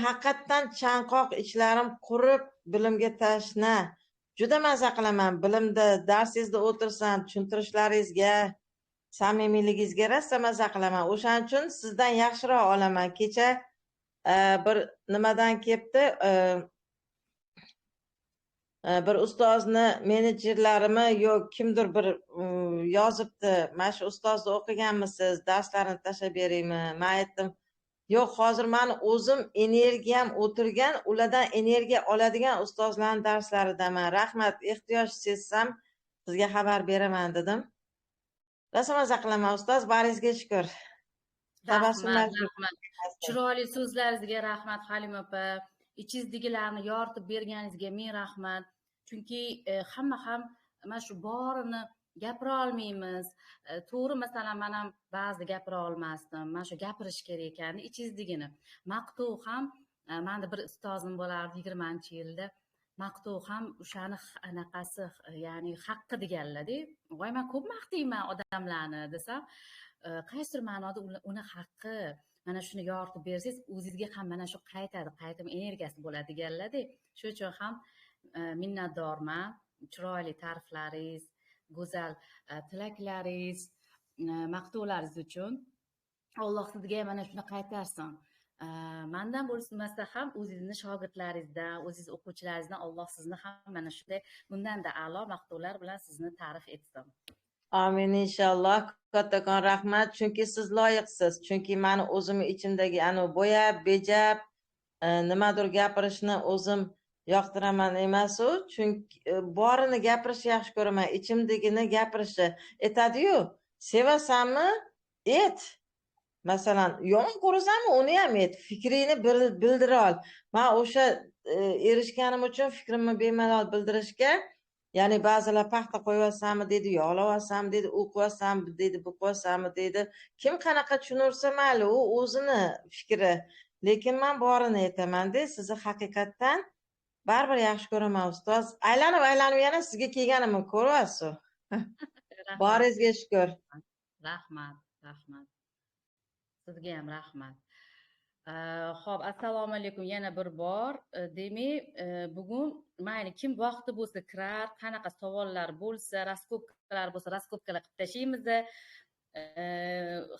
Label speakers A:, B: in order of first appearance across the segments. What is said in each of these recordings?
A: haqiqatdan chanqoq, ichlarim qurib, bilimga tashna. Juda maza qilaman bilimda, darsingizda o'tirsam, tushuntirishlaringizga, samimiyligingizga rosa maza qilaman. O'shaning uchun sizdan yaxshiroq olaman. Kecha bir nimadan kelibdi, bir ustozni menejerlarimi yo kimdir bir yozibdi, mana shu ustozni o'qiganmisiz, darslarini tashlab beraymi? Men aytdim, yo'q, hozir mani o'zim energiyam o'tirgan, ulardan energiya oladigan ustozlarning darslaridaman. Rahmat, ehtiyoj sezsam sizga xabar beraman dedim. Rosa maza qilaman ustoz, baringizga shukur.
B: Rahmat, rahmat. Chiroyli so'zlaringizga rahmat Halima opa. Ichingizdagilarni yoritib berganingizga ming rahmat. Chunki hamma ham mana shu borini gapira olmaymiz. To'g'ri, masalan, men ham ba'zida gapira olmasdim. Mana shu gapirish kerak ekan ichingizdagini. Maqtov ham, menda bir ustozim bo'lardi 20-yilda. Maqtov ham o'shani anaqasi, ya'ni haqqi deganlar-da. Voy, men ko'p maqtayman odamlarni desam, qaysidir ma'noda uni haqqi. Mana shuni yoritib bersangiz, o'zingizga ham mana shu qaytadi, qaytim energiyasi bo'ladi deganlar-da. Shuning uchun ham minnatdorman. Chiroyli ta'riflaringiz, go'zal tilaklaringiz, maqtovlaringiz uchun. Alloh sizga mana shuni qaytarsin. Mandan bo'lmasa ham o'zingizni shogirdlaringizdan, o'zingiz o'quvchilaringizdan Alloh sizni ham mana shunday bundan-da a'lo maqtovlar bilan sizni ta'rif etsin.
A: Amin inshaalloh. Kattakon rahmat, chunki siz loyiqsiz. Chunki meni o'zimni ichimdagi anu bo'yab, bejab, nimadir gapirishni o'zim yoqtiraman emas-u, chunki borini gapirishni yaxshi ko'raman, ichimdagini gapirishni. Aytadi-yu, sevasanmi? Et. Masalan, yomon ko'rasanmi, uni ham et. Fikringni bildira ol. Men o'sha erishganim uchun fikrimni bemalol bildirishga, ya'ni ba'zilar paxta qo'yapsanmi deydi, yog'layapsanmi deydi, u qo'yasanmi deydi, bu qo'yasanmi deydi. Kim qanaqa tushunursa mayli, u o'zini fikri. Lekin men borini aytaman-da, sizni haqiqatdan baribir yaxshi ko'raman ustoz. Aylanib-aylanib yana sizga kelganimni ko'ryapsiz. Boringizga shukur.
B: Rahmat, rahmat. Sizga ham rahmat. Xo'p, assalomu alaykum yana bir bor. Demak, bugun mayli kim vaqti bo'lsa kirar, qanaqa savollar bo'lsa, raskopkalar bo'lsa, raskopkalar qilib tashlaymiz.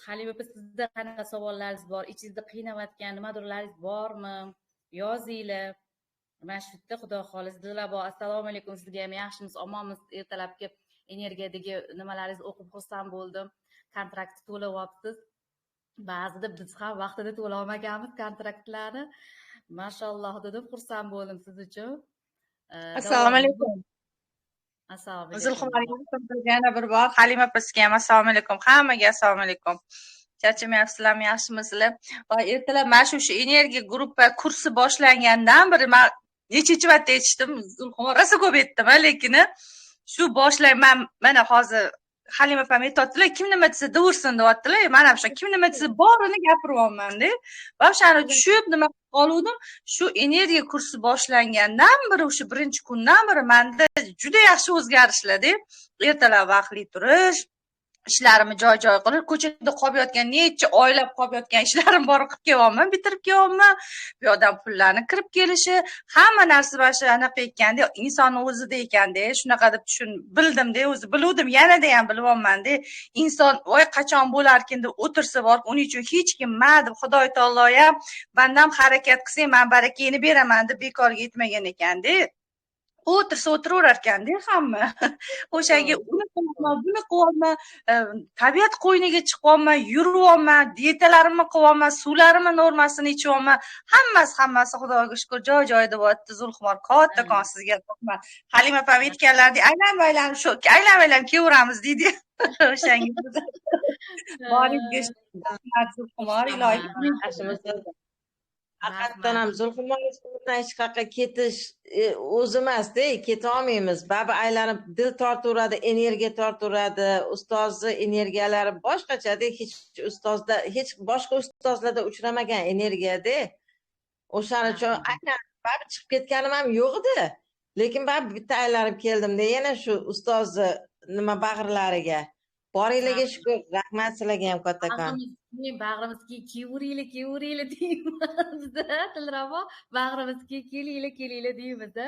B: Halima opa, sizda qanaqa savollaringiz bor? Ichingizda qiynayotgan nimadirlaringiz bormi? Yozinglar. Mana shu yerda xudo xohlasa Dilrabo, assalomu alaykum, sizga ham yaxshimiz, omonmiz. Ertalabki energiyadagi nimalaringizni o'qib xursand bo'ldim. Kontrakt to'layapsiz. Ba'zida biz ham vaqtida to'la olmaganmiz kontraktlarni. Mashalloh dedim, xursand bo'ldim siz uchun.
C: Assalomu alaykum.
B: Assalomu alaykum.
C: Zulxumor yana bir bor Halima opa, sizga ham assalomu alaykum. Hammaga assalomu alaykum. Charchamayapsizlarmi, yaxshimisizlar? Va ertalab mana shu energiya gruppa kursi boshlangandan beri men nechinchi marta eshitdim, Zulxumor rosa ko'p aytdim, lekin shu boshlayman mana hozir Halima opam aytyaptilar, kim nima desa deversin deyaptilar. Men ham shu kim nima desa borini gapiryapman-da. Va o'shani tushib nima qilib qoluvdim. Shu energiya kursi boshlangandan beri, o'sha birinchi kundan beri menda juda yaxshi o'zgarishlar-da. Ertalab vaqtli turish, ishlarimni joy-joy qilib, ko'chada qolib yotgan, necha oylab qolib yotgan ishlarim bor, qilib kelyapman, bitirib kelyapman. Bu yoqdan pullarni kirib kelishi, hamma narsa mana shu anaqa ekanda, insonni o'zida ekanda, shunaqa deb tushun bildim-da, o'zi biluvdim, yanada ham bilyapman-da. Inson voy qachon bo'larkin deb o'tirsa bor, uning uchun hech kim ma deb Xudoy taolo ham bandam harakat qilsang, men barakangni beraman deb bekorga aytmagan ekanda. O'tirsa o'tiraverar ekanda hamma. O'shanga uni qilyapman, buni qilyapman, tabiat qo'yniga chiqyapman, yuryapman, dietalarimni qilyapman, suvlarimni normasini ichyapman. Hammasi, hammasi Xudoga shukur joy-joyida bo'lyapti. Zulxumor, kattakon sizga rahmat. Halima opam aytganlaridek, aylanib-aylanib shu, aylanib-aylanib kelaveramiz deydi. O'shanga boringizga shukur, Zulxumor, ilohiy.
A: Haqiqatdan ham Zulxumor bilan hech qayerga ketish o'zi emas-da, keta olmaymiz. Baribir aylanib dil tortaveradi, energiya tortaveradi. Ustozni energiyalari boshqachada, hech ustozda, hech boshqa ustozlarda uchramagan energiyada. O'shaning uchun aynan baribir chiqib ketganim ham yo'q edi. Lekin baribir bitta aylanib keldimda yana shu ustozni nima bag'rlariga. Boringlarga shukur, rahmat sizlarga ham kattakon.
B: Bag'rimiz kevuringlar, kevuringlar deymiz-da, Dilrabo, bag'rimizga kelinglar, kelinglar deymiz-da.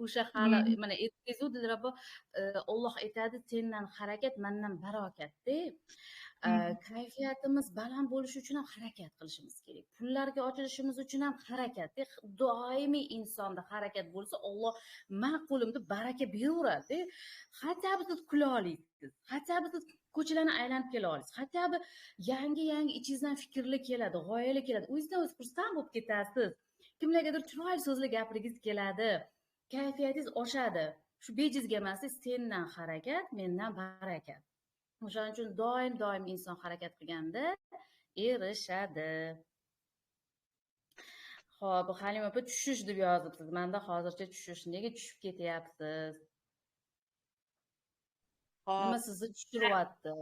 B: O'sha hali mana aytdingiz-ku Dilrabo, Alloh aytadi, sendan harakat, mendan barokat deb. Kayfiyatimiz baland bo'lishi uchun ham harakat qilishimiz kerak. Pullarga ochilishimiz uchun ham harakat. Doimiy insonda harakat bo'lsa, Alloh ma'qulimda baraka beraveradi. Hatto siz kula olasiz, hatto siz ko'chalarni aylanib kela olasiz, hatto yangi-yangi ichingizdan fikrlar keladi, g'oyalar keladi. O'zingizdan o'zingiz xursand bo'lib ketasiz. Kimlargadir chiroyli so'zlar gapirgingiz keladi. Kayfiyatingiz oshadi. Shu bejizga emas, sendan harakat, mendan barakat. O'shaning uchun doim inson harakat qilganda erishadi. Xo'p, Halima opa tushish deb yozibsiz. Menda hozircha tushish. Nega tushib ketyapsiz? Nima sizni tushiryapti?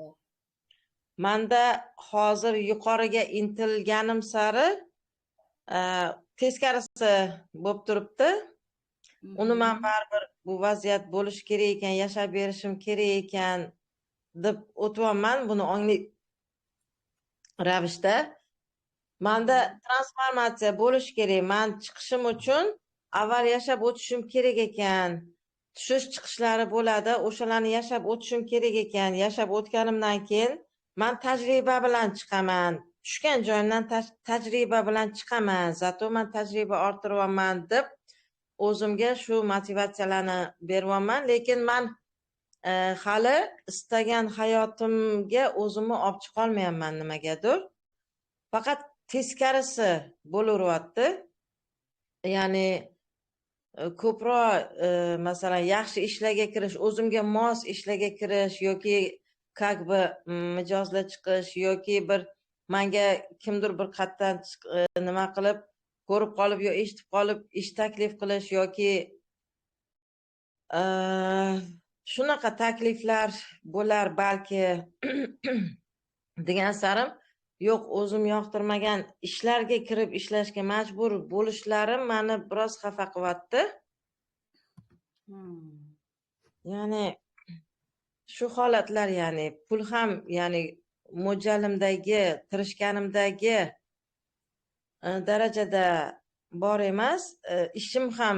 A: Menda hozir yuqoriga intilganim sari teskarisi bo'lib turibdi. Uni men baribir bu vaziyat bo'lishi kerak ekan, yashab berishim kerak ekan deb o'tyapman, buni ongli ravishda. Menda transformatsiya bo'lishi kerak. Men chiqishim uchun avval yashab o'tishim kerak ekan. Tushish chiqishlari bo'ladi, o'shalarni yashab o'tishim kerak ekan. Yashab o'tganimdan keyin men tajriba bilan chiqaman. Tushgan joyimdan tajriba bilan chiqaman. Zato men tajriba orttiryapman deb o'zimga shu motivatsiyalarni beryapman. Lekin men hali istagan hayotimga o'zimni olib chiqa olmayapman nimagadir. Faqat teskarisi bo'laveryapti. Ya'ni ko'proq masalan yaxshi ishlarga kirish, o'zimga mos ishlarga kirish yoki как бы mijozlar chiqish yoki bir menga kimdir bir qatdan nima qilib ko'rib qolib yo eshitib qolib ish taklif qilish yoki shunaqa takliflar bo'lar balki degan sarim, yo'q, o'zim yoqtirmagan ishlarga kirib ishlashga majbur bo'lishlarim meni biroz xafa qilyapti. Ya'ni shu holatlar, ya'ni pul ham, ya'ni mo'ljalimdagi, tirishganimdagi darajada bor emas. Ishim ham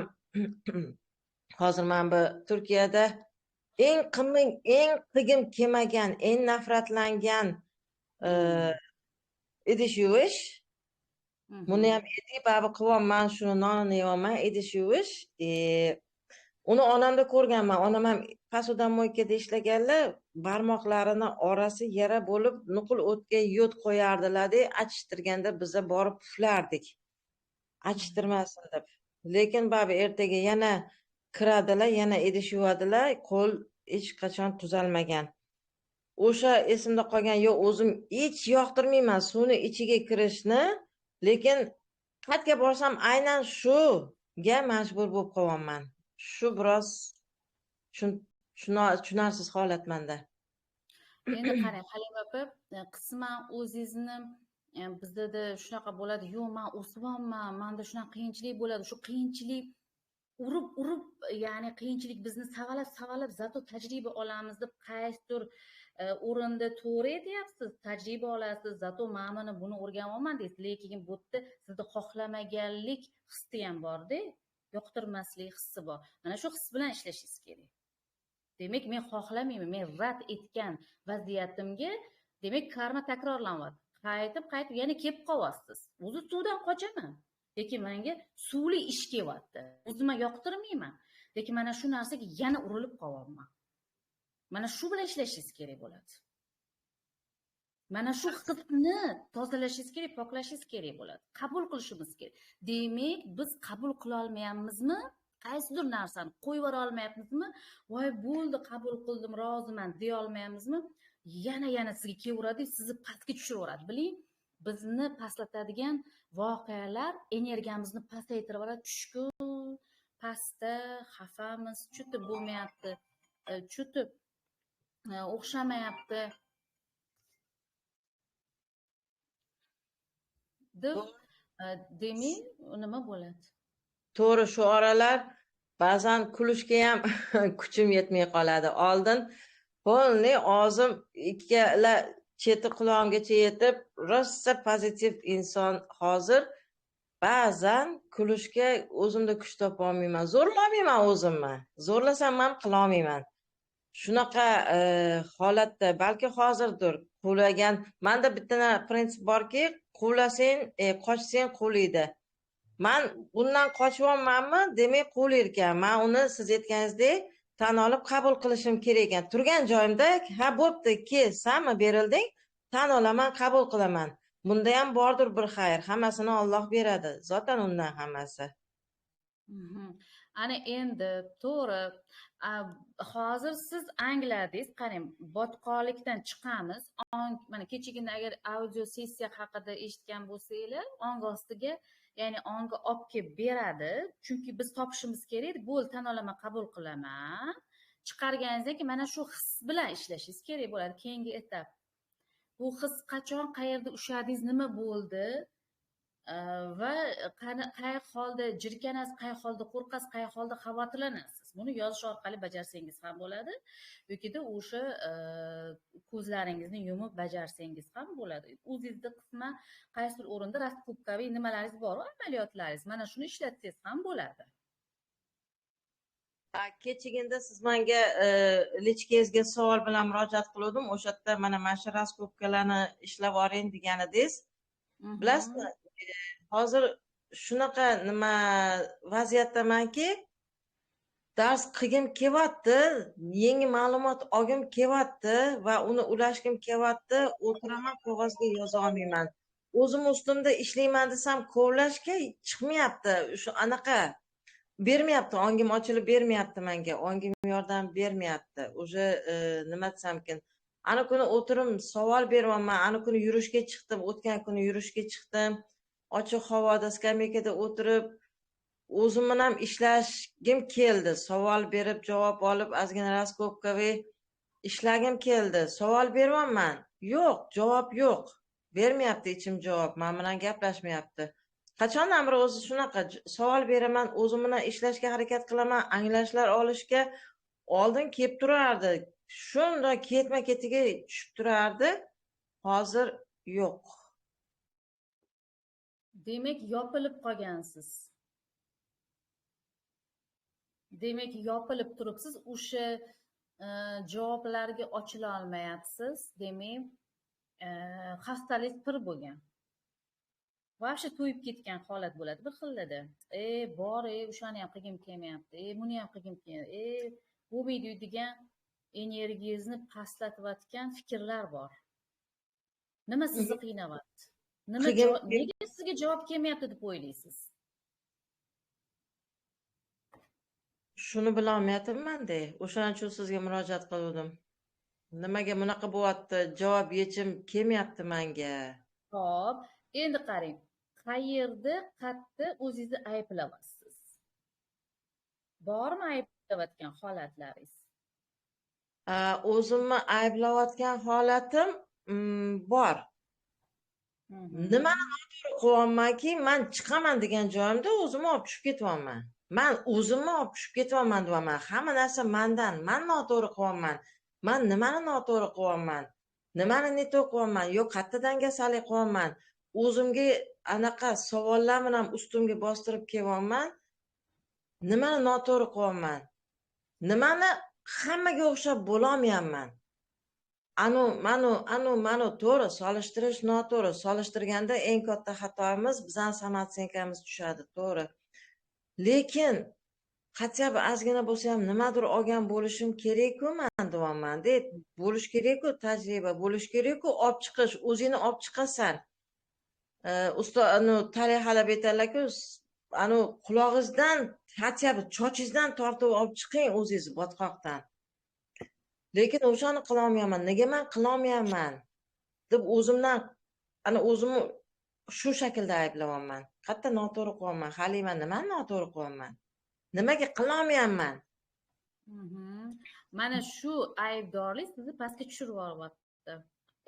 A: hozir men bu Turkiyada eng qiming, eng qilgim kelmagan, eng nafratlangan idish yuvish. Buni ham edik, baribir qilyapman, shuni nonini yeyapman, idish yuvish. Uni onamda ko'rganman. Onam ham posudomoykada ishlaganlar, barmoqlarini orasi yara bo'lib, nuqul o'tga yo'd qo'yardilar-da, achishtirganda biza borib puflardik. Achishtirmasin deb. Lekin baribir ertaga yana kiradilar, yana idish yuvadilar, qo'l hech qachon tuzalmagan. O'sha esimda qolgan, yo'q, o'zim hech yoqtirmayman suvni ichiga kirishni, lekin qayerga borsam aynan shuga majbur bo'lib qolyapman. Shu biroz tushunarsiz holat menda.
B: Endi qarang, Halima opa, qisman o'zingizni bizda shunaqa bo'ladi, yo'q, men o'syapman, menda shunaqa qiyinchilik bo'ladi, shu qiyinchilik urib, ya'ni qiyinchilik bizni savalab, zato tajriba olamiz deb qaysidir o'rinda to'g'ri aytyapsiz, tajriba olasiz, zato men mana buni o'rganyapman deysiz, lekin bu yerda sizni xohlamaganlik hissi ham bor-da, yoqtirmaslik hissi bor. Mana shu his bilan ishlashingiz kerak. Demak, men xohlamayman, men rad etgan vaziyatimga, demak, karma takrorlanyapti. Qaytib yana kelib qolyapsiz. O'zi suvdan qochaman. Lekin menga suvli ish kelyapti. O'zimga yoqtirmayman. Lekin mana shu narsaga yana urilib qolyapman. Mana shu bilan ishlashingiz kerak bo'ladi. Mana shu hisni tozalashingiz kerak, poklashingiz kerak bo'ladi. Qabul qilishimiz kerak. Demak, biz qabul qila olmayapmizmi? Qaysidir narsani qo'yib yubora olmayapmizmi? Voy, bo'ldi, qabul qildim, roziman deya olmayapmizmi? Yana sizga kelaveradi, sizni pastga tushiraveradi. Biling, bizni pastlatadigan voqealar energiyamizni pasaytirib yuboradi. Tushkun, pastda, xafamiz, chutib bo'lmayapti, chutib o'xshamayapti deb demak nima bo'ladi?
A: To'g'ri, shu oralar ba'zan kulishga ham kuchim yetmay qoladi. Oldin Polni og'zim ikkala cheti qulog'imgacha yetib, rosa pozitiv inson hozir. Ba'zan kulishga o'zimda kuch topa olmayman, zo'rlamayman o'zimni. Zo'rlasam ham qila olmayman. Shunaqa holatda balki hozirdir quvlagan. Menda bitta prinsip borki, quvlasang, qochsang quvlaydi. Man bundan qochyapmanmi, demak quvlar ekan. Man uni siz aytganingizdek tan olib qabul qilishim kerak ekan. Turgan joyimda, ha bo'pti, kel, sanmi berilding, tan olaman, qabul qilaman. Bunda ham bordir bir xayr, hammasini Alloh beradi. Zotan undan hammasi.
B: Ana endi to'g'ri. Hozir siz angladingiz, qarang, botqoqlikdan chiqamiz. Mana kechagina agar audio sessiya haqida eshitgan bo'lsanglar, ong ostiga, ya'ni ongga olib kelib beradi. Chunki biz topishimiz kerak, bo'ldi, tan olaman, qabul qilaman. Chiqarganingizdan keyin mana shu his bilan ishlashingiz kerak bo'ladi keyingi etap. Bu his qachon, qayerda ushladingiz, nima bo'ldi va qay holda jirkanasiz, qay holda qo'rqasiz, qay holda xavotirlanasiz. Buni yozish orqali bajarsangiz ham bo'ladi, yokida o'sha ko'zlaringizni yumib bajarsangiz ham bo'ladi. O'zingizda qisman qaysi bir o'rinda raskopkaviy nimalaringiz bor, amaliyotlaringiz, mana shuni ishlatsangiz ham bo'ladi.
A: Kechagina siz menga lichkangizga savol bilan murojaat qildim. O'sha yerda mana shu raskopkalarni ishlab oling degan edingiz. Bilasizmi, hozir shunaqa nima vaziyatdamanki, dars qilgim kelyapti, yangi ma'lumot olgim kelyapti va uni ulashgim kelyapti. O'tiraman, qog'ozga yoza olmayman. O'zim ustimda ishlayman desam, kovlashga chiqmayapti. Shu anaqa bermayapti, ongim ochilib bermayapti menga, ongim yordam bermayapti. Уже nima desamkin, ana kuni o'tirib savol beryapman, ana kuni yurishga chiqdim, o'tgan kuni yurishga chiqdim. Ochiq havoda skameykada o'tirib o'zim bilan ishlashgim keldi. Savol berib, javob olib, ozgina raskopkaviy ishlagim keldi. Savol beryapman. Yo'q, javob yo'q. Bermayapti ichim javob, men bilan gaplashmayapti. Qachondan beri o'zi shunaqa savol beraman, o'zim bilan ishlashga harakat qilaman, anglashlar olishga oldin kelib turardi. Shunday ketma-ketiga tushib turardi. Hozir yo'q.
B: Demak, yopilib qolgansiz. Demak, yopilib turibsiz, o'sha javoblarga ochila olmayapsiz. Demak, xastalik pir bo'lgan. Вообще to'yib ketgan holat bo'ladi bir xillada. Bor, o'shani ham qilgim kelmayapti, buni ham qilgim kelmayapti, bo'lmaydi degan energiyangizni pastlatayotgan fikrlar bor. Nima sizni qiynayapti? Nima nega sizga javob kelmayapti deb o'ylaysiz?
A: Shuni bila olmayapman-da. O'shaning uchun sizga murojaat qildim. Nimaga bunaqa bo'lyapti? Javob yechim kelmayapti menga.
B: Xo'p, endi qarang. Qayerda qatta o'zingizni ayblayapsiz? Bormi ayblayotgan holatlaringiz?
A: O'zimni ayblayotgan holatim bor. Nimani noto'g'ri qilyapmanki, men chiqaman degan joyimda o'zimni olib tushib ketyapman. Men o'zimni olib tushib ketyapman deyapman. Hamma narsa mendan, men noto'g'ri qilyapman. Men nimani noto'g'ri qilyapman? Nimani noto'g'ri qilyapman? Yo qayerda dangasalik qilyapman? O'zimga anaqa savollar bilan ustimga bostirib kelyapman. Nimani noto'g'ri qilyapman? Nimani hammaga o'xshab bo'lolmayapman? Anu, manu, anu, manu, to'g'ri, solishtirish noto'g'ri. Solishtirganda eng katta xatomiz bizning samoosenkamiz tushadi, to'g'ri. Lekin хотя бы ozgina bo'lsa ham nimadir olgan bo'lishim kerak-ku men deyapman-da. Bo'lish kerak-ku tajriba, bo'lish kerak-ku olib chiqish, o'zingni olib chiqasan. Usta anu tarihalab aytadilar-ku, anu qulog'ingizdan, хотя бы chochingizdan tortib olib chiqing o'zingizni botqoqdan. Lekin o'shani qila olmayapman. Nega men qila olmayapman deb o'zimdan ana o'zimni shu shaklda ayblayapman. Qayerda noto'g'ri qilyapman? Hali men nimani noto'g'ri qilyapman? Nimaga qila olmayapman?
B: Mana shu aybdorlik sizni pastga tushirib yuboryapti.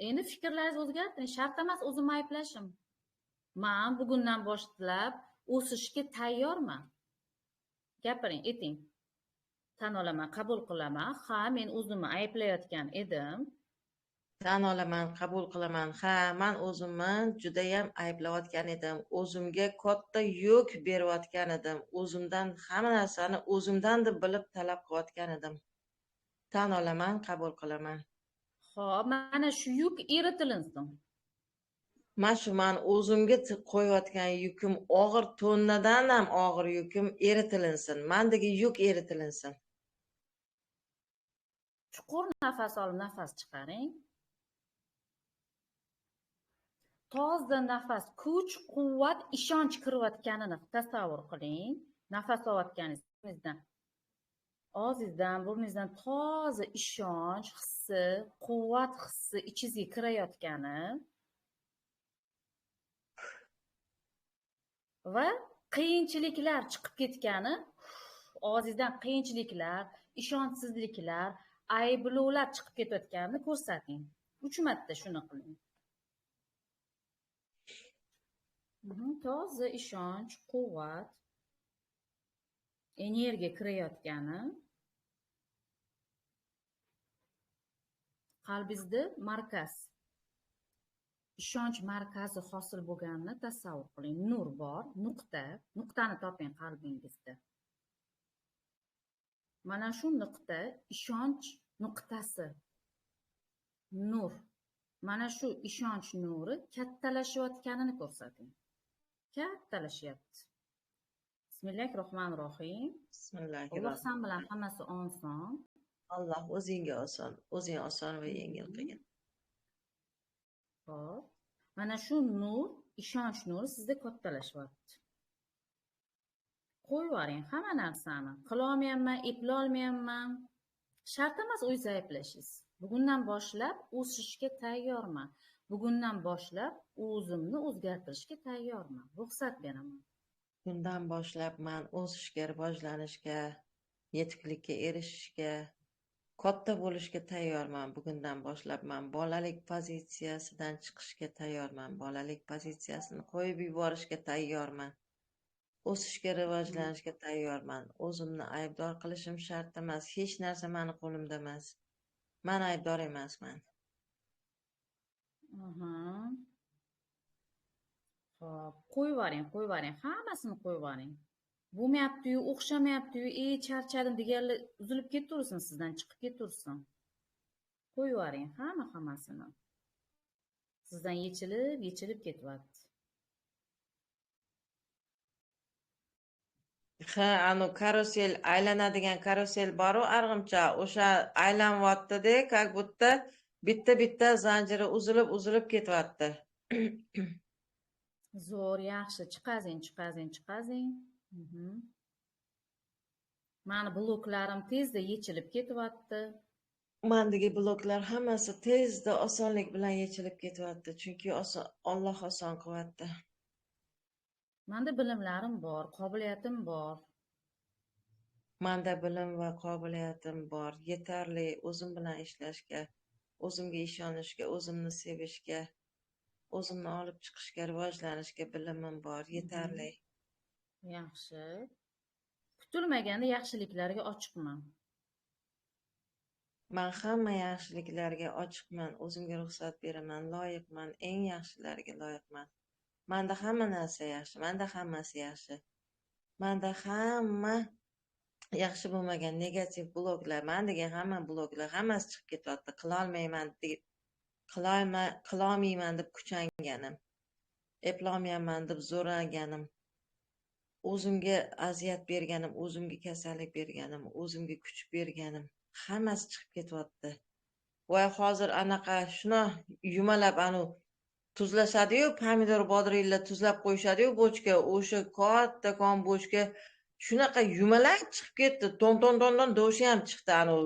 B: Endi fikrlaringizni o'zgartiring. Shart emas o'zimni ayblashim. Men bugundan boshlab o'sishga tayyorman. Gapiring, ayting. Tan olaman, qabul qilaman. Ha, men o'zimni ayblayotgan edim.
A: Tan olaman, qabul qilaman. Ha, men o'zimni juda ham ayblayotgan edim. O'zimga katta yuk berayotgan edim. O'zimdan hamma narsani o'zimdan deb bilib talab qilayotgan edim. Tan olaman, qabul qilaman.
B: Xo'p, mana shu yuk eritilinsin.
A: Mana shu men o'zimga qo'yayotgan yukim og'ir, tonnadan ham og'ir yukim eritilinsin. Mendagi yuk eritilinsin.
B: Chuqur nafas olib, nafas chiqaring. Toza nafas, kuch, quvvat, ishonch kirayotganini tasavvur qiling. Nafas olayotganingizdan, og'zingizdan, burningizdan toza ishonch hissi, quvvat hissi ichingizga kirayotgani va qiyinchiliklar chiqib ketgani, og'zingizdan qiyinchiliklar, ishonchsizliklar, ayblovlar chiqib ketayotganini ko'rsating. 3 marta shuni qiling. Toza ishonch, quvvat, energiya kirayotgani qalbingizda markaz, ishonch markazi hosil bo'lganini tasavvur qiling. Nur bor, nuqta, nuqtani toping qalbingizda. Mana shu nuqta ishonch nuqtasi. Nur. Mana shu ishonch nuri kattalashayotganini ko'rsating. Kattalashyapti. Bismillahirrohmanirrohim.
A: Bismillahirrohmanirrohim.
B: Alloh sen bilan hammasi oson.
A: Alloh o'zingga oson, o'zing oson va yengil qilgin.
B: Xo'p. Mana shu nur, ishonch nuri sizda kattalashyapti. Qo'yib yuboring hamma narsani. Qila olmayapman, epla olmayapman. Shart emas o'zingizni ayblashingiz. Bugundan boshlab o'sishga tayyorman. Bugundan boshlab o'zimni o'zgartirishga tayyorman. Ruxsat beraman.
A: Bundan boshlab men o'sishga, rivojlanishga, yetuklikka erishishga, katta bo'lishga tayyorman. Bugundan boshlab men bolalik pozitsiyasidan chiqishga tayyorman. Bolalik pozitsiyasini qo'yib yuborishga tayyorman. O'sishga, rivojlanishga tayyorman. O'zimni aybdor qilishim shart emas. Hech narsa meni qo'limda emas. Men aybdor emasman.
B: Xo'p, qo'yib yuboring, qo'yib yuboring, hammasini qo'yib yuboring. Bo'lmayapti-yu, o'xshamayapti-yu, charchadim deganlar uzilib ketaversin sizdan, chiqib ketaversin. Qo'yib yuboring hammasini. Sizdan yechilib, yechilib ketyapti.
A: Ha, anu karusel, aylanadigan karusel bor-u, arg'imcha, o'sha aylanyapti-da, как будто bitta-bitta zanjiri uzilib-uzilib ketyapti.
B: Zo'r, yaxshi, chiqazing, chiqazing, chiqazing. Mani bloklarim tezda yechilib ketyapti.
A: Mandagi bloklar hammasi tezda osonlik bilan yechilib ketyapti, chunki Alloh oson qilyapti.
B: Menda bilimlarim bor, qobiliyatim bor.
A: Menda bilim va qobiliyatim bor, yetarli o'zim bilan ishlashga, o'zimga ishonishga, o'zimni sevishga, o'zimni olib chiqishga, rivojlanishga bilimim bor, yetarli.
B: Yaxshi. Kutilmaganda yaxshiliklarga ochiqman.
A: Men hamma yaxshiliklarga ochiqman, o'zimga ruxsat beraman, loyiqman, eng yaxshilarga loyiqman. Menda hamma narsa yaxshi, menda hammasi yaxshi. Menda hamma yaxshi bo'lmagan negativ bloklar, mendagi hamma bloklar hammasi chiqib ketyapti. Qilolmayman deb, qilolmayman deb kuchanganim, eplolmayman deb zo'rlanganim, o'zimga aziyat berganim, o'zimga kasallik berganim, o'zimga kuch berganim, hammasi chiqib ketyapti. Voy, hozir anaqa shuni yumalab anu tuzlashadi-yu, pomidor bodringlar tuzlab qo'yishadi-yu bochka, o'sha kattakon bochka shunaqa yumalab chiqib ketdi. Ton ton ton ton do'shi ham chiqdi. Anu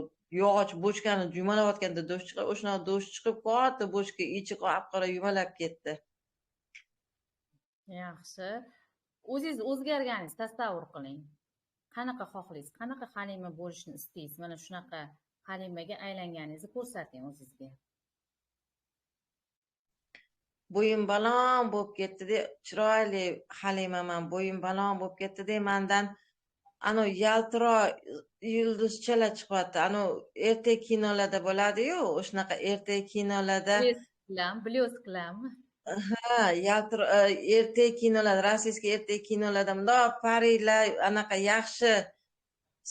A: yog'och bochkani yumalayotganda do'sh chiqib, o'shanaqa do'sh chiqib, katta bochka ichi qop-qora yumalab ketdi.
B: Yaxshi. O'zingiz o'zgarganingizni tasavvur qiling. Qanaqa xohlaysiz, qanaqa Halima bo'lishni istaysiz? Mana shunaqa Halimaga aylanganingizni ko'rsating o'zingizga.
A: Bo'yim balon bo'lib ketdi-de, chiroyli Halimaman, bo'yim balon bo'lib ketdi-de, mendan Anu yaltiroq yulduzchalar chiqyapti. Anu ertak kinolarda bo'ladi-yu, o'shanaqa ertak kinolarda.
B: Blyosklarmi?
A: Ha, yaltir ertak kinolarda, rossiyskiy ertak kinolarda bundoq parilar, anaqa yaxshi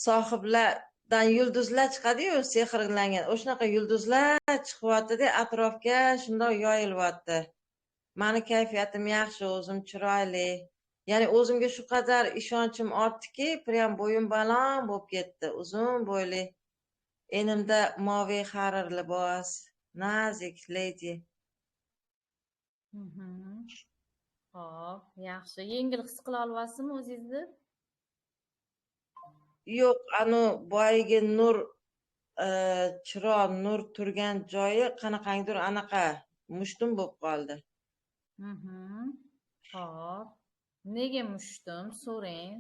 A: sohiblardan yulduzlar chiqadi-yu, sehrlangan. O'shanaqa yulduzlar chiqyapti-da, atrofga shundoq yoyilyapti. Mani kayfiyatim yaxshi, o'zim chiroyli. Ya'ni o'zimga shu qadar ishonchim ortdiki, prям bo'yim baland bo'lib ketdi, uzun bo'yli. Enimda moviy harir libos, nazik lady.
B: Xo'p, yaxshi. Yengil his qila olyapsizmi o'zingizni?
A: Yo'q, anu boyagi nur, chiroq nur turgan joyi qanaqangidir anaqa mushtum bo'lib qoldi.
B: Xo'p. Nega mushtum? So'rang.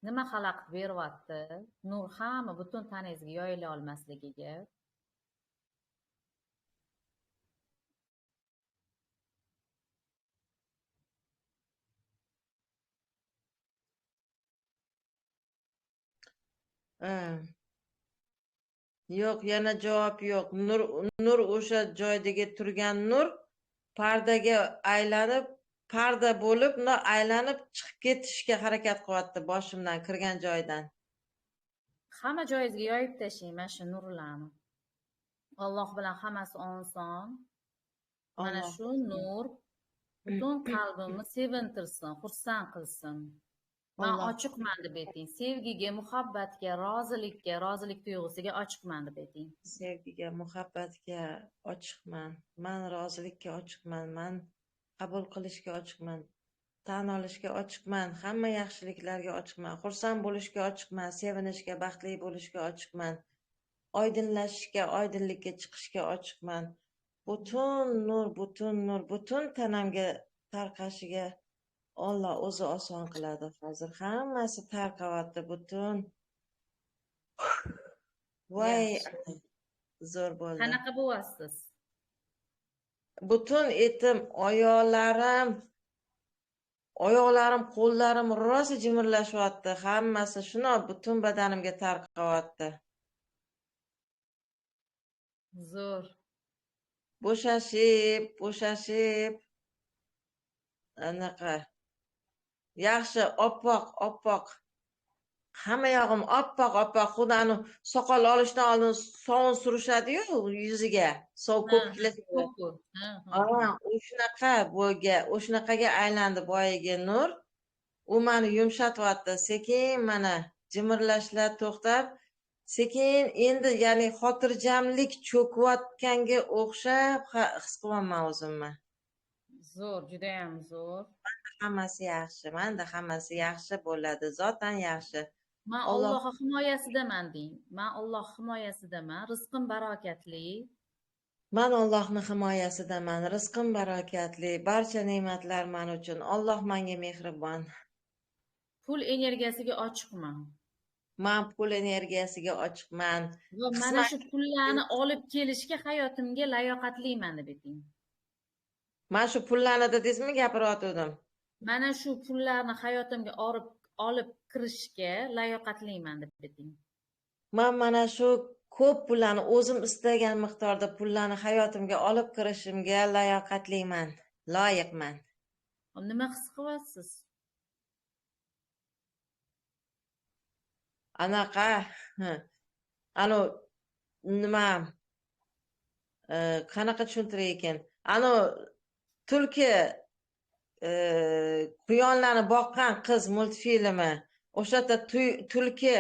B: Nima xalaqit beryapti? Nur hamma butun tanangizga yoyila olmasligiga.
A: Yo'q, yana javob yo'q. Nur o'sha joydagi turgan nur pardaga aylanib, parda bo'lib, aylanib chiqib ketishga harakat qilyapti boshimdan kirgan joydan.
B: Hamma joyingizga yoyib tashlang mana shu nurlarni. Alloh bilan hammasi oson. Mana shu nur butun qalbimni sevintirsin, xursand qilsin. Men ochiqman deb ayting. Sevgiga, muhabbatga, rozilikka, rozilik tuyg'usiga ochiqman deb ayting.
A: Sevgiga, muhabbatga ochiqman. Men rozilikka ochiqman. Men qabul qilishga ochiqman. Tan olishga ochiqman. Hamma yaxshiliklarga ochiqman. Xursand bo'lishga ochiqman, sevinishga, baxtli bo'lishga ochiqman. Oydinlashishga, oydinlikka chiqishga ochiqman. Butun nur, butun nur, butun tanamga tarqashiga Alloh o'zi oson qiladi. Hozir hammasi tarqayapti butun. Voy, zo'r bo'ldi.
B: Qanaqa bo'lyapsiz?
A: Butun etim, oyoqlarim, qo'llarim rosa jimirlashyapti. Hammasi shuni butun badanimga tarqayapti.
B: Zo'r.
A: Bo'shashib, bo'shashib anaqa yaxshi, oppoq, oppoq. Hamma yog'im oppoq, oppoq. Xuddi anu soqol olishdan oldin sovun surishadi-yu yuziga, sov ko'piklar. Ha, o'shanaqa bo'yga, o'shanaqaga aylandi boyagi nur. U meni yumshatyapti. Sekin mana jimirlashlar to'xtab, sekin endi ya'ni xotirjamlik cho'kayotganga o'xshab his qilyapman o'zimni.
B: Zo'r, juda ham zo'r.
A: Hammasi yaxshi, menda hammasi yaxshi bo'ladi, zotan yaxshi.
B: Men Alloh himoyasidaman deng. Men Alloh himoyasidaman, rizqim barakatli.
A: Men Allohning himoyasidaman, rizqim barakatli, barcha ne'matlar men uchun. Alloh menga mehribon.
B: Pul energiyasiga ochiqman.
A: Men pul energiyasiga ochiqman.
B: Va mana shu pullarni olib kelishga hayotimga layoqatliman deb ayting.
A: Mana shu pullarni dedingizmi, gapirayotgandim.
B: Mana shu pullarni hayotimga olib kirishga layoqatliman deb ayting.
A: Men mana shu ko'p pullarni, o'zim istagan miqdorda pullarni hayotimga olib kirishimga layoqatliman, loyiqman.
B: Nima his qilyapsiz?
A: Anaqa, anu nima, qanaqa tushuntiray ekan? Anu tulki quyonlarni boqqan qiz multfilmi, o'sha yerda tulki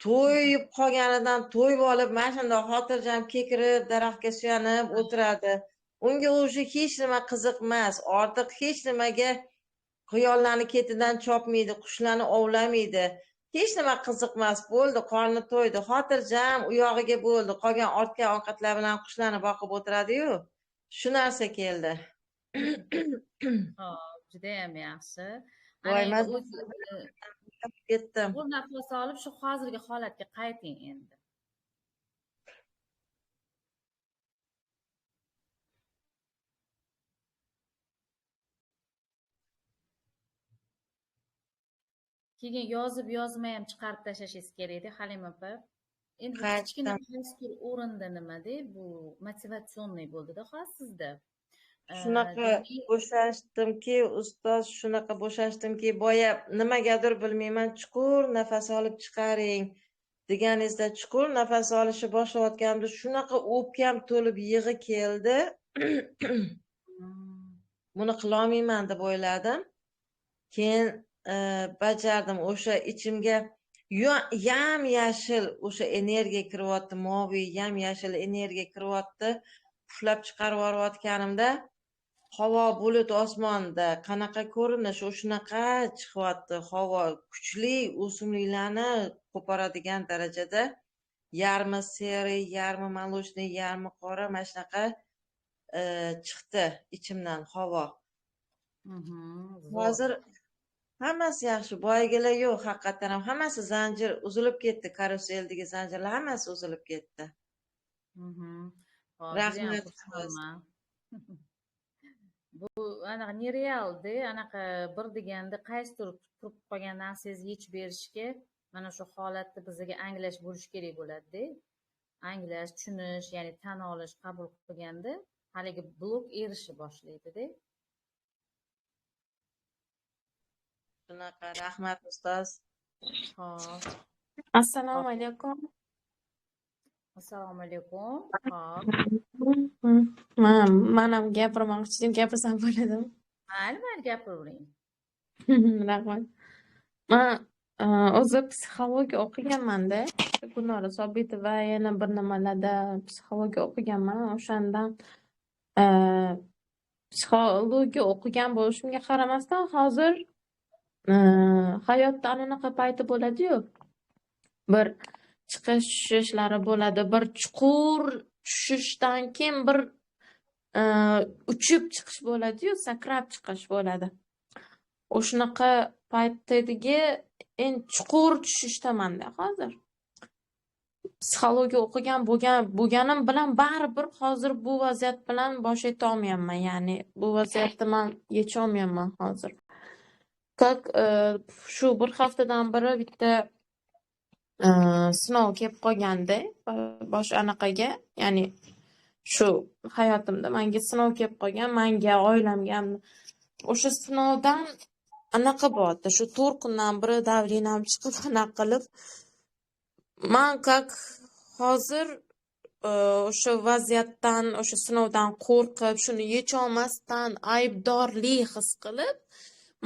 A: to'yib qolganidan to'yib olib mana shunday xotirjam kekirib daraxtga suyanib o'tiradi. Unga o'sha hech nima qiziq emas, ortiq hech nimaga quyonlarni ketidan chopmaydi, qushlarni ovlamaydi. Hech nima qiziq emas, bo'ldi, qorni to'ydi, xotirjam u yog'iga bo'ldi, qolgan ortgan ovqatlar bilan qushlarni boqib o'tiradi-yu. Shu narsa keldi.
B: Xo'p, juda ham yaxshi.
A: Voy, ketdim.
B: Bu nafas olib shu hozirgi holatga qayting endi. Keyin yozib yozmay ham chiqarib tashlashingiz kerakda, Halima opa. Endi bu kichkina qaysidir o'rinda nimada, bu motivatsionniy bo'ldida hozir sizda.
A: Shunaqa bo'shashdimki, ustoz, shunaqa bo'shashdimki, boya nimagadir bilmayman, chuqur nafas olib chiqaring deganingizda chuqur nafas olishni boshlayotganimda shunaqa o'pkam to'lib yig'i keldi. Buni qilolmayman deb o'yladim. Keyin bajardim. O'sha ichimga yam yashil o'sha energiya kiryapti, moviy yam yashil energiya kiryapti. Puflab chiqarib yuborayotganimda havo bulut osmonda qanaqa ko'rinish, o'shanaqa chiqyapti. Havo kuchli, o'simliklarni qo'poradigan darajada, yarmi seri, yarmi молочный, yarmi qora, mana shunaqa chiqdi ichimdan havo. Hozir hammasi yaxshi, boyagilar yo'q, haqiqatan ham hammasi zanjir uzilib ketdi, karuseldagi zanjirlar hammasi uzilib ketdi. Rahmat.
B: Bu anaqa nerealda, anaqa bir deganda qaysidir turib qolgan narsangizni yechib berishga mana shu holatni bizga anglash bo'lishi kerak bo'ladi-da. Anglash, tushunish, ya'ni tan olish, qabul qilganda haligi blok erishni boshlaydi-da.
A: Shunaqa, rahmat ustoz.
B: Xo'p.
D: Assalomu alaykum.
B: Assalomu alaykum. Xo'p.
D: Man ham gapirmoqchi edim, gapirsam bo'ladimi?
B: Mayli, mayli, gapiravering.
D: Rahmat. Man o'zi psixologiya o'qiganman-da. Gulnora Sobitova yana bir nimalarda psixologiya o'qiganman. O'shandan psixologiya o'qigan bo'lishimga qaramasdan hozir hayotda anaqa payti bo'ladi-yu. Bir chiqish tushishlari bo'ladi, bir chuqur tushishdan keyin bir uchib chiqish bo'ladi-yu, sakrab chiqish bo'ladi. O'shunaqa paytdagi eng chuqur tushishdaman-da hozir. Psixologiya o'qigan bo'lganim bilan baribir hozir bu vaziyat bilan bosh eta olmayapman, ya'ni bu vaziyatni man yecha olmayapman hozir. Как shu bir haftadan beri bitta sinov kelib qolganda bosh anaqaga, ya'ni shu hayotimda menga sinov kelib qolgan, menga, oilamga ham. O'sha sinovdan anaqa bo'lyapti, shu 4 kundan beri davlinam chiqib anaqa qilib, man как hozir o'sha vaziyatdan, o'sha sinovdan qo'rqib, shuni yecha olmasdan aybdorlik his qilib,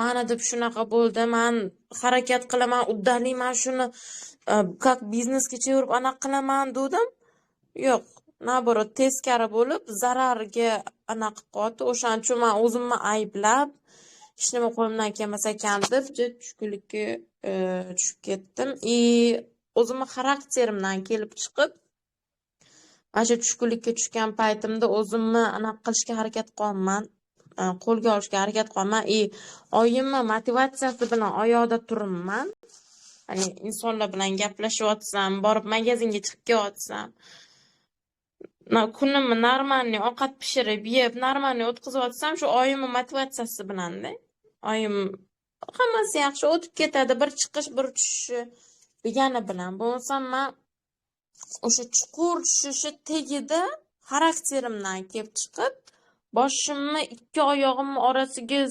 D: mana deb shunaqa bo'ldi, man harakat qilaman, uddalayman, shuni как biznesga chevirib anaqa qilaman dedim. Yo'q, naоборот, teskari bo'lib, zararga anaqa qilib qo'ydi. O'shaning uchun man o'zimni ayblab, hech nima qo'limdan kelmas ekan deb tushkunlikka tushib ketdim. И o'zimni xarakterimdan kelib chiqib, mana shu tushkunlikka tushgan paytimda o'zimni anaqa qilishga harakat qilyapman, qo'lga olishga harakat qilyapman. И oyimni motivatsiyasi bilan oyoqda turibman. Ya'ni insonlar bilan gaplashyapsam, borib magazinga chiqib kelyapsam, kunimni normalniy ovqat pishirib yeb, normalniy o'tkazyapsam, shu oyimni motivatsiyasi bilanda. Oyim hammasi yaxshi o'tib ketadi, bir chiqish, bir tushishi degani bilan. Bo'lmasam men o'sha chuqur tushishi tagida xarakterimdan kelib chiqib, boshimni ikki oyog'imni orasiga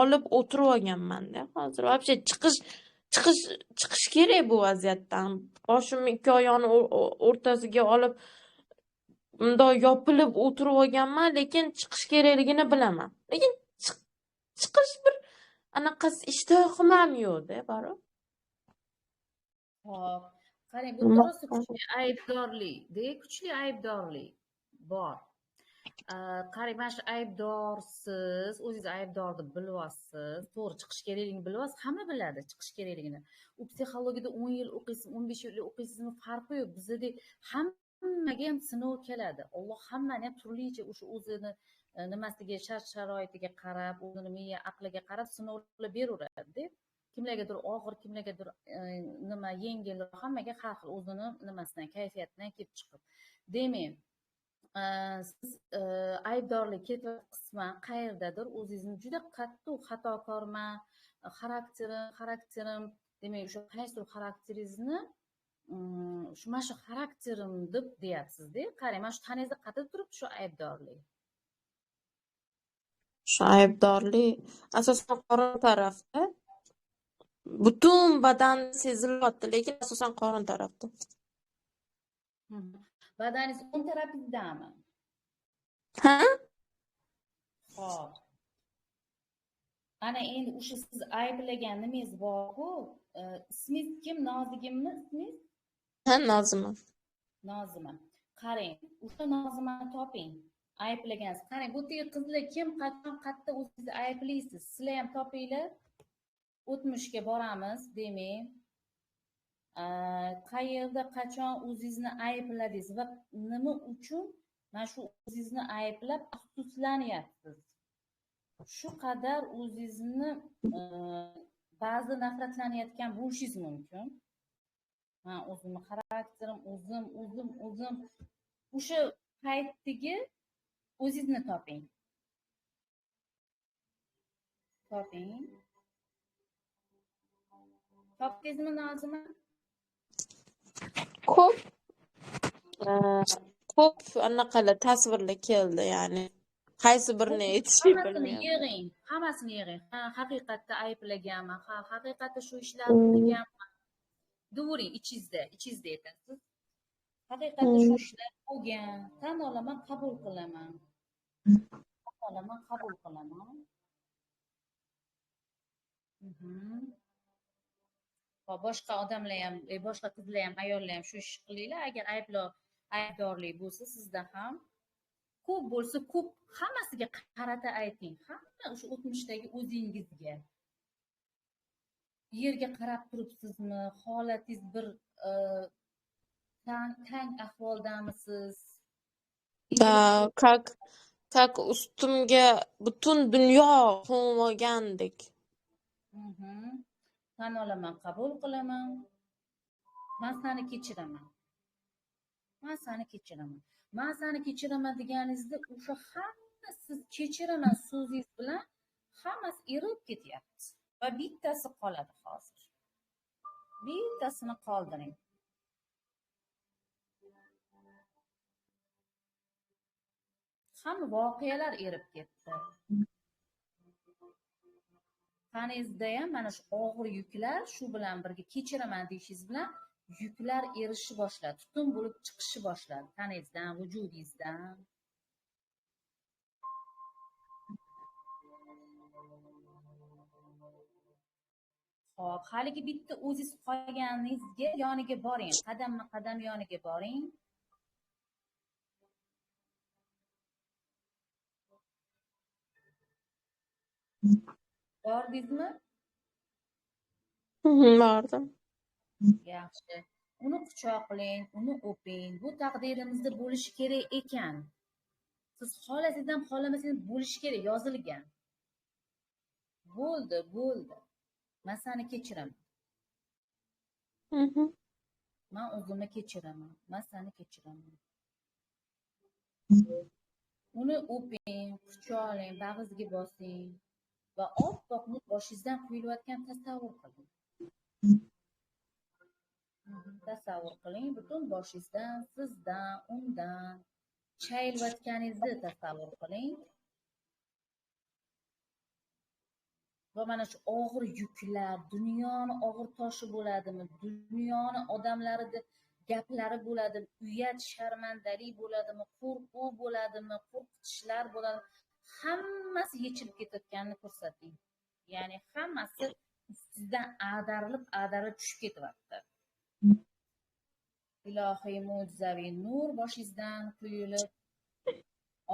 D: olib o'tirib olganman-da. Hozir вообще chiqish kerak bu vaziyatdan. Boshimni ikki oyog'ini o'rtasiga olib bundoq yopilib o'tirib olganman, lekin chiqish kerakligini bilaman. Lekin chiqish bir anaqasi ishtiyoqim ham yo'q-da, baribir.
B: Xo'p, qarang, bu rosa kuchli aybdorlik-da, kuchli aybdorlik bor. Qarang, mana shu aybdorsiz, o'zingiz aybdor deb bilyapsiz, to'g'ri chiqish kerakligini bilyapsiz, hamma biladi chiqish kerakligini. U psixologiyada 10 yil o'qiysizmi, 15 yil o'qiysizmi, farqi yo'q. Bizda hammaga ham sinov keladi. Alloh hammani ham turlicha o'sha o'zini nimasiga, shart-sharoitiga qarab, o'zini miya aqliga qarab sinovlar beraveradi-da. Kimlargadir og'ir, kimlargadir nima yengil, hammaga har xil o'zini nimasidan, kayfiyatidan kelib chiqib. Demak, siz aybdorlik ketyapti qisman qayerdadir o'zingizni juda qattiq xatokorman, Xarakterim, demak, o'sha qaysidir xarakteringizni shu mana shu xarakterim deb deyapsiz-da. Qarang, mana shu tanangizda qayerda turibdi shu aybdorlik?
D: Shu aybdorlik asosan qorin tarafda. Butun badan sezilyapti, lekin asosan qorin tarafda.
B: Badaningiz o'ng tarafingizdami?
D: Ha?
B: Xo'p. Ana endi o'sha siz ayblagan nimangiz bor-ku? Ismingiz kim? Nozigimmi ismingiz?
D: Ha, Nozima.
B: Nozima. Qarang, o'sha Nozimani toping. Ayblagansiz. Qarang, bu yerda qizlar kim qachon qayerda o'zingizni ayblaysiz? Sizlar ham topinglar. O'tmishga boramiz, demak, qayerda qachon o'zingizni aybladingiz va nima uchun mana shu o'zingizni ayblab afsuslanyapsiz? Shu qadar o'zingizni ba'zi nafratlanayotgan bo'lishingiz mumkin. Ha, o'zimni xarakterim, o'zim o'sha paytdagi o'zingizni toping. Toping. Topdingizmi Nozima?
D: Ko'p anaqalar tasvirlar keldi, ya'ni qaysi birini aytishni bilmayman.
B: Yig'ing, hammasini yig'ing. Ha, haqiqatda ayblaganman, ha, haqiqatda shu ishlarni qilganman. Devuring ichingizda aytasiz. Haqiqatda shu ishlar bo'lgan, tan olaman, qabul qilaman. Tan olaman, qabul qilaman. Boshqa odamlar ham, boshqa qizlar ham, ayollar ham shu ish qilinglar. Agar aybdorlik bo'lsa sizda ham ko'p bo'lsa ko'p, hammasiga qarata ayting. Hamma o'sha o'tmishdagi o'zingizga. Yerga qarab turibsizmi? Holatingiz bir tang ahvoldamisiz?
D: Da, как ustimga butun dunyo qo'nmagandek.
B: Tan olaman, qabul qilaman. Men seni kechiraman. Men seni kechiraman. Men seni kechiraman deganingizda o'sha hamma siz kechiraman so'zingiz bilan hammasi erib ketyapti. Va bittasi qoladi hozir. Bittasini qoldiring. Hamma voqealar erib ketdi. Tanangizda ham mana shu og'ir yuklar shu bilan birga kechiraman deyishingiz bilan yuklar erishni boshladi, tutun bo'lib chiqishni boshladi tanangizdan, vujudingizdan. Xo'p, haligi bitta o'zingiz qolganingizga yoniga boring, qadamma-qadam yoniga boring. Bordingizmi?
D: Bordim.
B: Yaxshi. Uni quchoqlang, uni o'ping. Bu taqdirimizda bo'lishi kerak ekan. Siz xohlasangiz ham, xohlamasangiz ham bo'lishi kerak, yozilgan. Bo'ldi, bo'ldi. Men seni kechiraman. Men o'zimni kechiraman. Men seni kechiraman. Uni o'ping, quchoqlang, bag'ringizga bosing va oppoq nur boshingizdan quyilayotgan tasavvur qiling. Tasavvur qiling, butun boshingizdan, sizdan, undan chayilayotganingizni tasavvur qiling. Va mana shu og'ir yuklar, dunyoni og'ir toshi bo'ladimi, dunyoni odamlarida gaplari bo'ladimi, uyat, sharmandalik bo'ladimi, qo'rquv bo'ladimi, qo'rqitishlar bo'ladimi, hammasi yechilib ketayotganini ko'rsating. Ya'ni hammasi sizdan ag'darilib tushib ketyapti. Ilohiy mo'jizaviy nur boshingizdan quyilib,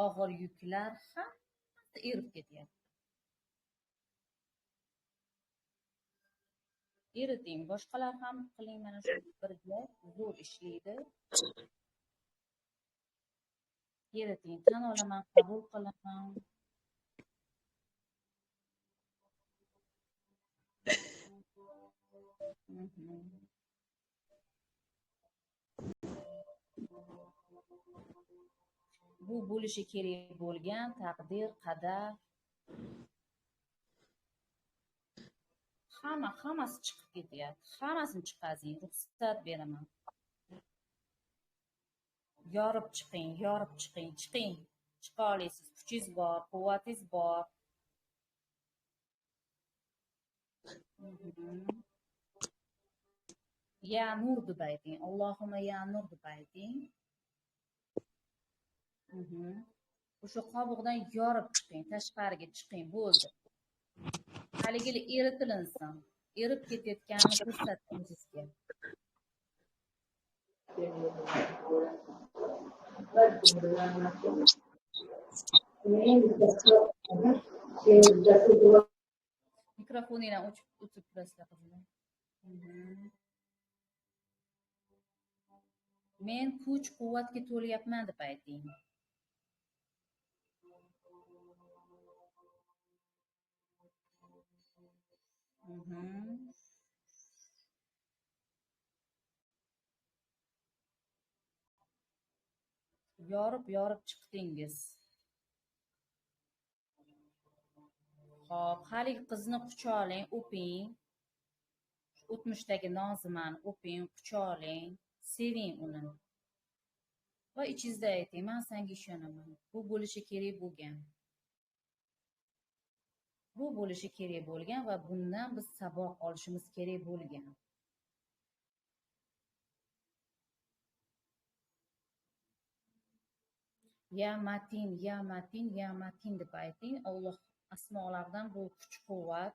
B: og'ir yuklar hammasi erib ketyapti. Eriting, boshqalar ham qiling, mana shu birga zo'r ishlaydi. Eriting, tan olaman, qabul qilaman. Bu bo'lishi kerak bo'lgan taqdir, qadar. Hammasi chiqib ketyapti. Hammasini chiqazing, ruxsat beraman. Yorib chiqing, yorib chiqing, chiqing. Chiqa olasiz, kuchingiz bor, quvvatingiz bor. Ya nur deb ayting. Allohumma ya nur deb ayting. O'sha qobiqdan yorib chiqing, tashqariga chiqing, bo'ldi. Haligi eritilinsin. Erib ketayotganini ko'rsatdim sizga. Mikrofoningni o'chib turasizlar qizlar. Men kuch quvvatga to'lyapman deb ayting. Yorib chiqdingiz. Xo'p, haligi qizni quchoqlang, o'ping. O'tmishdagi Nozimani o'ping, quchoqlang, seving uni. Va ichingizda ayting, men senga ishonaman. Bu bo'lishi kerak bo'lgan. Bu bo'lishi kerak bo'lgan va bundan biz saboq olishimiz kerak bo'lgan. Ya matin, ya matin, ya matin deb ayting. Alloh asmolardan bu kuch-quvvat,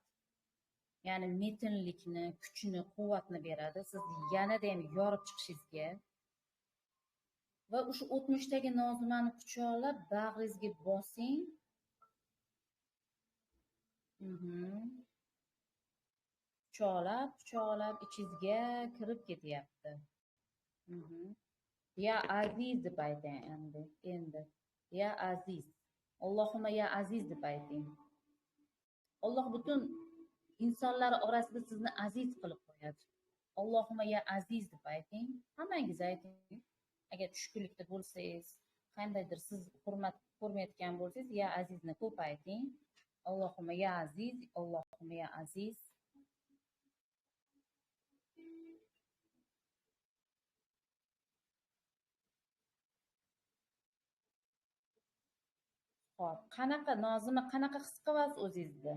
B: ya'ni metinlikni, kuchni, quvvatni beradi. Siz yanada ham yorib chiqishingizga va o'sha o'tmishdagi Nozimani quchoqlab bag'ringizga bosing. Quchoqlab ichingizga kirib ketyapti. Ya aziz deb ayting endi. Ya aziz. Allohumma ya aziz deb ayting. Alloh butun insonlar orasida sizni aziz qilib qo'yadi. Allohumma ya aziz deb ayting. Hammangiz ayting. Agar tushkunlikda bo'lsangiz, qandaydir siz hurmat ko'rmayotgan bo'lsangiz, ya azizni ko'p ayting. Allohumma ya aziz, Allohumma ya aziz. Xo'p, qanaqa Nozima, qanaqa his qilyapsiz o'zingizni?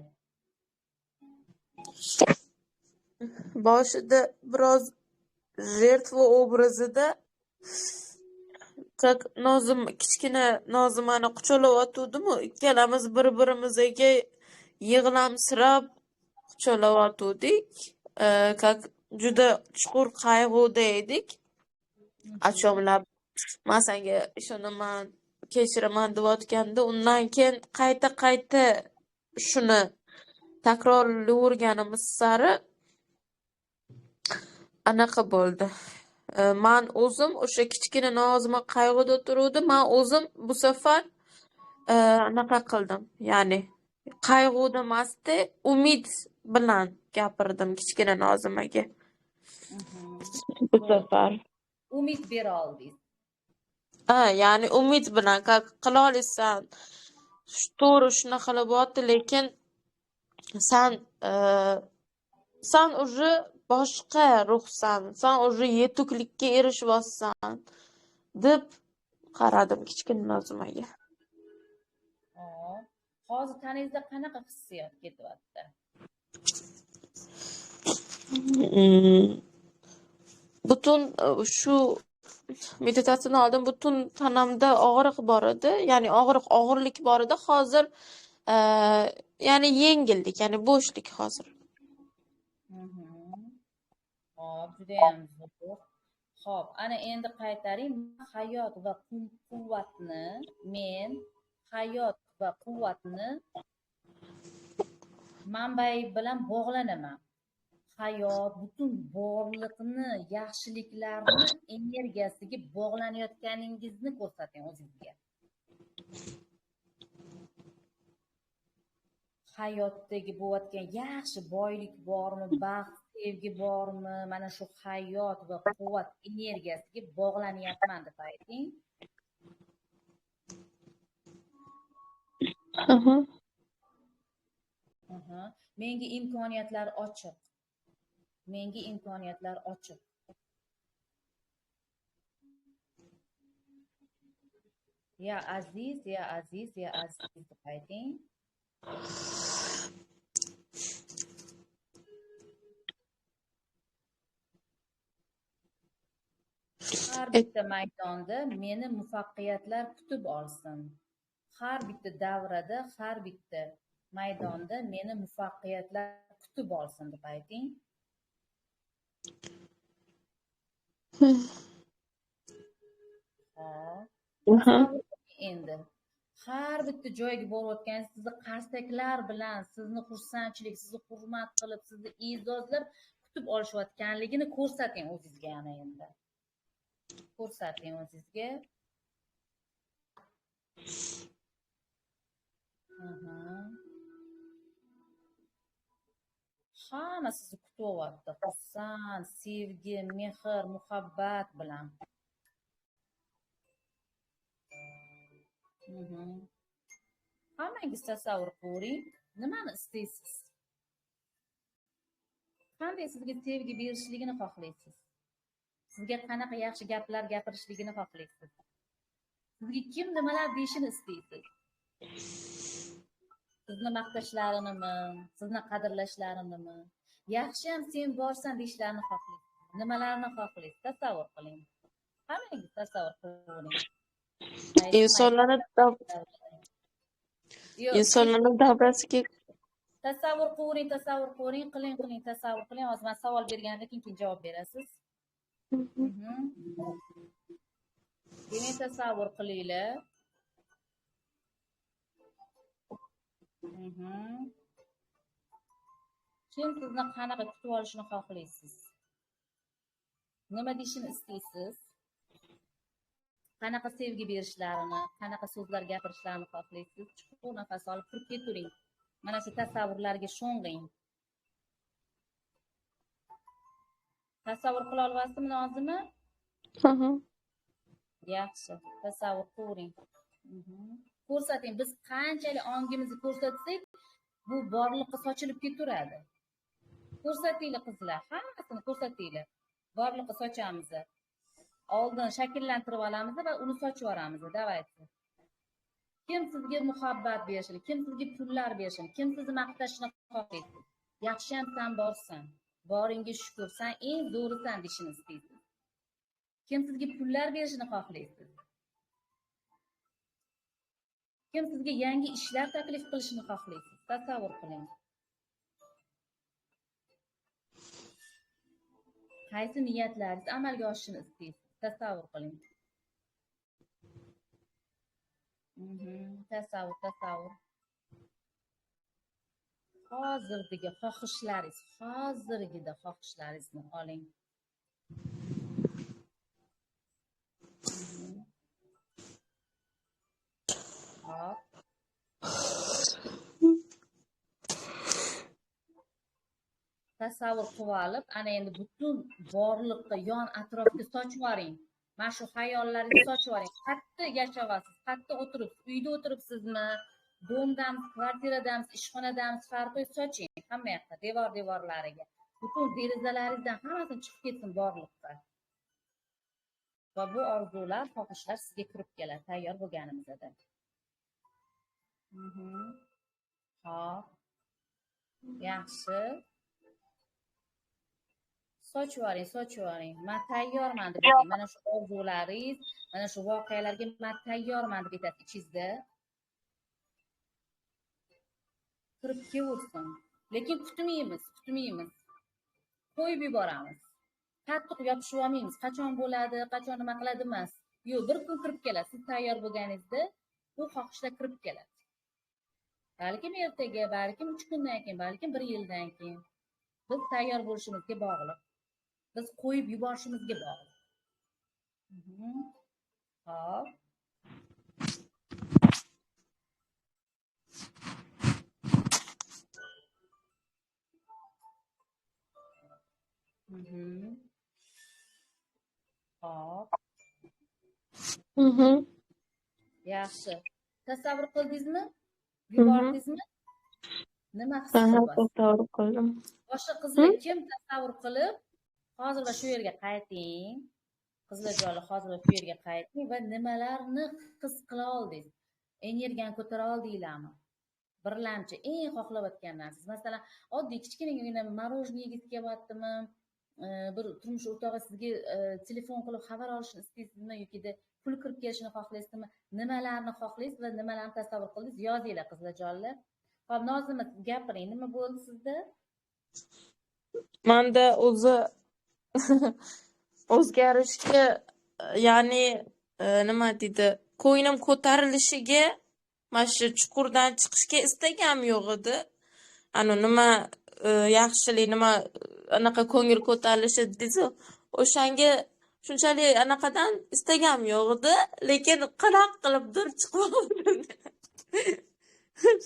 D: Boshida biroz жертва obrazida как Nozim, kichkina Nozimani quchoqlayotgandimu, ikkalamiz bir-birimizga yig'lamsirab quchoqlayotgandik. Как juda chuqur qayg'uda edik. Achomlab men senga ishonaman, kechiraman deyotganda, undan keyin qayta-qayta shuni takrorlayverganimiz sari anaqa bo'ldi. Man o'zim o'sha kichkina Nozima qayg'uda turuvdi. Men o'zim bu safar anaqa qildim. Ya'ni qayg'uda emasda, umid bilan gapirdim kichkina Nozimaga. Bu safar
B: umid bera oldingiz.
D: Ha, ya'ni umid bilan qila olasan. To'g'ri shunaqa bo'lyapti, lekin san уже boshqa ruhsan, san уже yetuklikka erishyapsan deb qaradim kichkina Nozimaga.
B: Hozir tanangizda qanaqa hissiyot ketyapti?
D: Butun shu meditatsiyadan oldin butun tanamda og'riq bor edi, ya'ni og'irlik bor edi. Hozir ya'ni yengillik, ya'ni bo'shlik hozir.
B: Xo'p, juda ham zo'r. Xo'p, ana endi qaytaring. Hayot va quvvatni, men hayot va quvvatni manbai bilan bog'lanaman. Hayot, butun borliqni, yaxshiliklarni energiyasiga bog'lanayotganingizni ko'rsating o'zingizga. Hayotdagi bo'layotgan yaxshi boylik bormi, baxt, sevgi bormi, mana shu hayot va quvvat energiyasiga bog'lanyapman deb ayting. Menga imkoniyatlar ochiq. Menga imkoniyatlar ochiq. Ya Aziz, ya Aziz, ya Aziz deb ayting. Har bitta maydonda meni muvaffaqiyatlar kutib olsin. Har bitta davrada, har bitta maydonda meni muvaffaqiyatlar kutib olsin deb ayting. Xo'p. Endi har bitta joyga borayotgan sizni qarsaklar bilan, sizni xursandchilik, sizni hurmat qilib, sizni e'zozlab kutib olishayotganligini ko'rsating o'zingizga ana endi. Ko'rsating o'zingizga. Hamma sizni kutyapti. Xursand, sevgi, mehr, muhabbat bilan. Hammangiz tasavvur qiling, nimani istaysiz? Qanday sizga sevgi berishligini xohlaysiz? Sizga qanaqa yaxshi gaplar gapirishligini xohlaysiz? Sizga kim nimalar deyishini istaysiz? Sizni maqtashlarinimi, sizni qadrlashlarinimi? Yaxshiyam sen borsan deyishlarini xohlaysiz. Nimalarni xohlaysiz? Tasavvur qiling. Hammangiz tasavvur qiling.
D: İnsanların davrasiga
B: tasavvur qiling, tasavvur qiling, qiling, qiling, tasavvur qiling. Hozir men savol bergandan keyin javob berasiz. Demak, tasavvur qilinglar. Kim sizni qanaqa kutib olishini xohlaysiz? Nima deyishini istaysiz? Qanaqa sevgi berishlarini, qanaqa so'zlar gapirishlarini xohlaysiz? Chuqur nafas olib kirib ketavering. Mana shu tasavvurlarga sho'ng'ing. Tasavvur qila olasizmi, Nozima? Yaxshi, tasavvur qiling. Ko'rsating, biz qanchalik ongimizni ko'rsatsak, bu borliqqa sochilib ketaveradi. Ko'rsatinglar qizlar, hammasini ko'rsatinglar. Borliqqa sochamiz. Oldin shakllantirib olamiz va uni sochib yuboramiz. Давайте. Kim sizga muhabbat berishini, kim sizga pullar berishini, kim sizni maqtashini xohlaysiz? Yaxshiyam san borsan, boringga shukur, san eng zo'risan deyishini istaysiz. Kim sizga pullar berishini xohlaysiz? Kim sizga yangi ishlar taklif qilishini xohlaysiz? Tasavvur qiling. Qaysi niyatlaringiz amalga oshishini istaysiz? Tasavvur qiling. Tasavvur, tasavvur. Hozirdagi xohishlaringiz, hozirgida xohishlaringizni oling. Hop. Tasavvur qilib olib, ana endi butun borliqqa, yon atrofga sochib yuboring. Mana shu xayollaringizni sochib yuboring. Qayerda yashayapsiz? Qayerda o'tiribsiz? Uyda o'tiribsizmi? Domdamiz, kvartiradamiz, ishxonadamiz, farqi yo'q, soching hamma yoqqa, devor-devorlariga. Butun derazalaringizdan hammasini chiqib ketsin borliqqa. Va bu orzular, xohishlar sizga kirib keladi tayyor bo'lganimizda. Xo'p. Yaxshi. Sochib yuboring, sochib yuboring. Men tayyorman deb ayting. Mana shu orzularingiz, mana shu voqealarga men tayyorman deb aytasiz ichingizda. Kirib kelaversin. Lekin kutmaymiz, kutmaymiz. Qo'yib yuboramiz. Qattiq yopishib olmaymiz. Qachon bo'ladi, qachon nima qiladi emas. Yo'q, bir kun kirib keladi. Siz tayyor bo'lganingizda bu xohishlar kirib keladi. Balkim ertaga, balkim 3 kundan keyin, balkim 1 yildan keyin. Biz tayyor bo'lishimizga bog'liq. Biz qo'yib yuborishimizga bog'liq. Xo'p. Xo'p. Yaxshi. Tasavvur qildingizmi? Yubordingizmi? Nima his qilyapsiz?
D: Tasavvur qildim.
B: Boshqa qizlar kim tasavvur qilib, hozir va shu yerga qayting. Qizlarjonlar, hozir va shu yerga qayting va nimalarni his qila oldingiz? Energiyani ko'tara oldinglarmi? Birlamchi eng xohlayotgan narsangiz. Masalan, oddiy kichkinagina мороженое yegisi kelyaptimi? Bir turmush o'rtog'i sizga telefon qilib xabar olishni istaysizmi yokida pul kirib kelishini xohlaysizmi? Nimalarni xohlaysiz va nimalarni tasavvur qildingiz? Yozinglar qizlarjonlar. Xo'p, Nozima, siz gapiring, nima bo'ldi sizda?
D: Manda o'zi o'zgarishga, ya'ni nima deydi, ko'nglim ko'tarilishiga, mana shu chuqurdan chiqishga istagim yo'q edi. Ani nima yaxshilik, nima anaqa ko'ngil ko'tarilishi deysiz, o'shanga shunchalik anaqadan istagim yo'q edi, lekin qanaqa qilibdir chiqib oldim.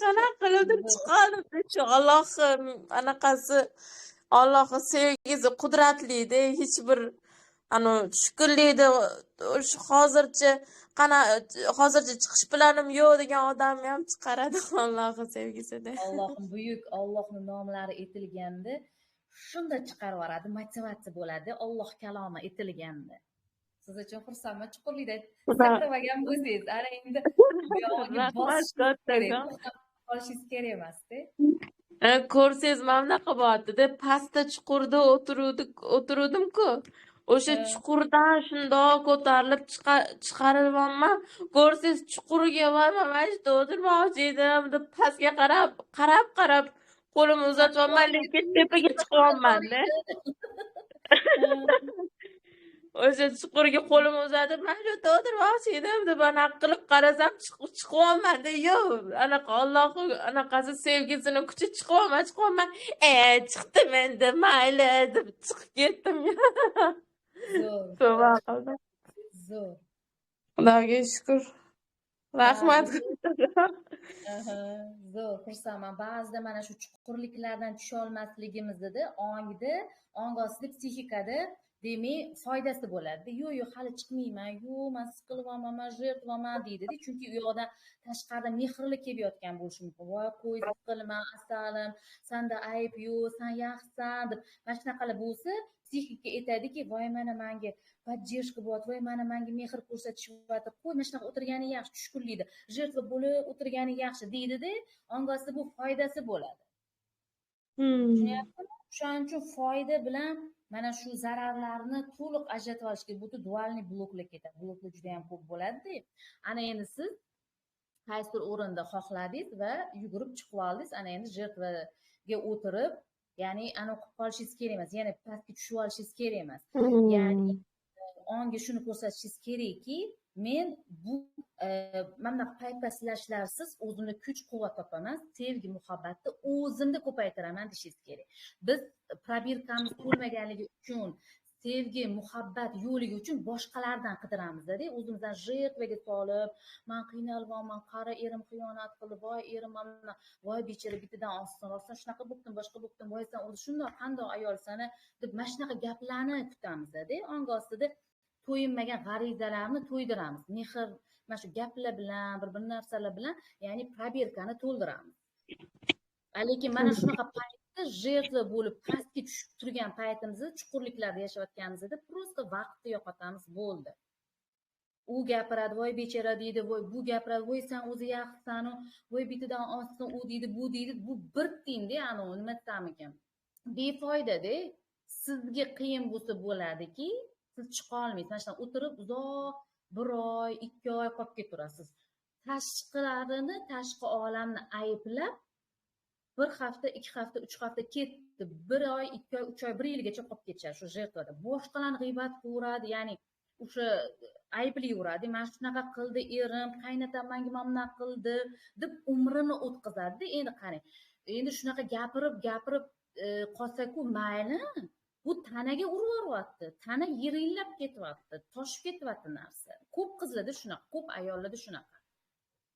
D: Qanaqa qilibdir chiqoldim. Shu Allohni anaqasi, Allohni sevgisi qudratlida, hech bir anu tushkunlikda shu hozircha qana hozircha chiqish planim yo'q degan odamni ham chiqaradi Allohni sevgisida.
B: Allohning buyuk, Allohning nomlari aytilganda shunda chiqarib yuboradi, motivatsiya bo'ladi Alloh kalomi aytilganda. Siz uchun xursandman, chuqurlikda sakramagan bo'lsangiz, ana endi buyog'iga bosishingiz kerak, to'xtab qolishingiz kerak emasda.
D: Ko'rsangiz mana bunaqa bo'lyapti-da, pastda chuqurda o'tiruvdim-ku. O'sha chuqurdan shundoq ko'tarilib chiqarilyapman. Ko'rsangiz chuqurga borman, mana shu yerda o'tirmoqchi edim deb pastga qarab, qarab, qarab qo'limni uzatyapman, lekin tepaga chiqyapman-da. O'sha chuqurga qo'limni uzatib, mana shu yerda o'tirmoqchi edim deb anaqa qilib qarasam chiqyapman-da. Yo'q, anaqa Allohning anaqasi sevgisini kuchi chiqyapman, chiqyapman. Chiqdim endi, mayli deb chiqib ketdim.
B: Zo'r.
D: Tavba qildim.
B: Zo'r.
D: Xudoga shukur. Rahmat.
B: Zo'r, xursandman. Ba'zida mana shu chuqurliklardan tusha olmasligimizda ongda, ong ostida, psixikada demak foydasi bo'ladi. Yo'q, yo'q, hali chiqmayman, yo'q, men siqilyapman, men жертва man deydi-da, chunki u yoqdan tashqarida mehrli kelayotgan bo'lishi mumkin. Voy, qo'y, siqilma, asalim, senda ayb yo'q, sen yaxshisan deb mana shunaqalar bo'lsa, psixika aytadiki, voy mana menga поддержка bo'lyapti, voy mana menga mehr ko'rsatishyapti, qo'y, mana shunaqa o'tirgani yaxshi, tushkunlikda жертва bo'lib o'tirgani yaxshi deydi-da, ong ostida bu foydasi bo'ladi. Tushunyapsizmi? O'shaning uchun foyda bilan mana shu zararlarni to'liq ajratib olish kerak. Bu дуальный bloklar ketadi. Bloklar juda ham ko'p bo'ladi-da. Ana endi siz qaysidir o'rinda xohladingiz va yugurib chiqib oldingiz. Ana endi жертва ga o'tirib, ya'ni ana qilib qolishingiz kerak emas, yana pastga tushib olishingiz kerak emas. Ya'ni onga shuni ko'rsatishingiz kerakki, men bu mana bunaqa paypaslashlarsiz o'zimda kuch-quvvat topaman, sevgi, muhabbatni o'zimda ko'paytiraman deyishingiz kerak. Biz probirkamiz to'lmaganligi uchun, sevgi, muhabbat yo'ligi uchun boshqalardan qidiramizda, o'zimizdan жертва ga solib, men qiynalyapman, qara erim xiyonat qildi, voy erim mana, voy bechora bitidan ostin, rostdan shunaqa bo'ptim, boshqa bo'ptim, voy sen o'zi shundoq qandoq ayolsan deb mana shunaqa gaplarni kutamizda, ong ostida to'yinmagan g'arizalarni to'ydiramiz. Mehr, mana shu gaplar bilan, bir-bir narsalar bilan, ya'ni probirkani to'ldiramiz. Lekin mana shunaqa paytda жертва bo'lib pastga tushib turgan paytimizda, chuqurliklarda yashayotganimizda просто vaqtni yo'qotamiz, bo'ldi. U gapiradi, voy bechora deydi, voy bu gapiradi, voy sen o'zi yaxshisan, voy bitidan ostin u deydi, bu deydi, bu bir tiyinda, anavi nima desam ekan, befoyda-da. Sizga qiyin bo'lsa bo'ladiki, siz chiqa olmaysiz. Mana shundan o'tirib uzoq 1 oy, 2 oy qolib ketaverasiz. Tashqilarini, tashqi olamni ayblab 1 hafta, 2 hafta, 3 hafta ketdi. 1 oy, 2 oy, 3 oy, 1 yilgacha qolib ketishadi shu жертва da. Boshqalarni g'iybat qilaveradi, ya'ni o'sha ayblayveradi. Mana shunaqa qildi erim, qaynatam menga mana bunaqa qildi deb umrini o'tkazadi. Endi qarang, endi shunaqa gapirib, gapirib qolsa-ku mayli, bu tanaga urib yuboryapti, tana yirillab ketyapti, toshib ketyapti narsa. Ko'p qizlarda shunaqa, ko'p ayollarda shunaqa.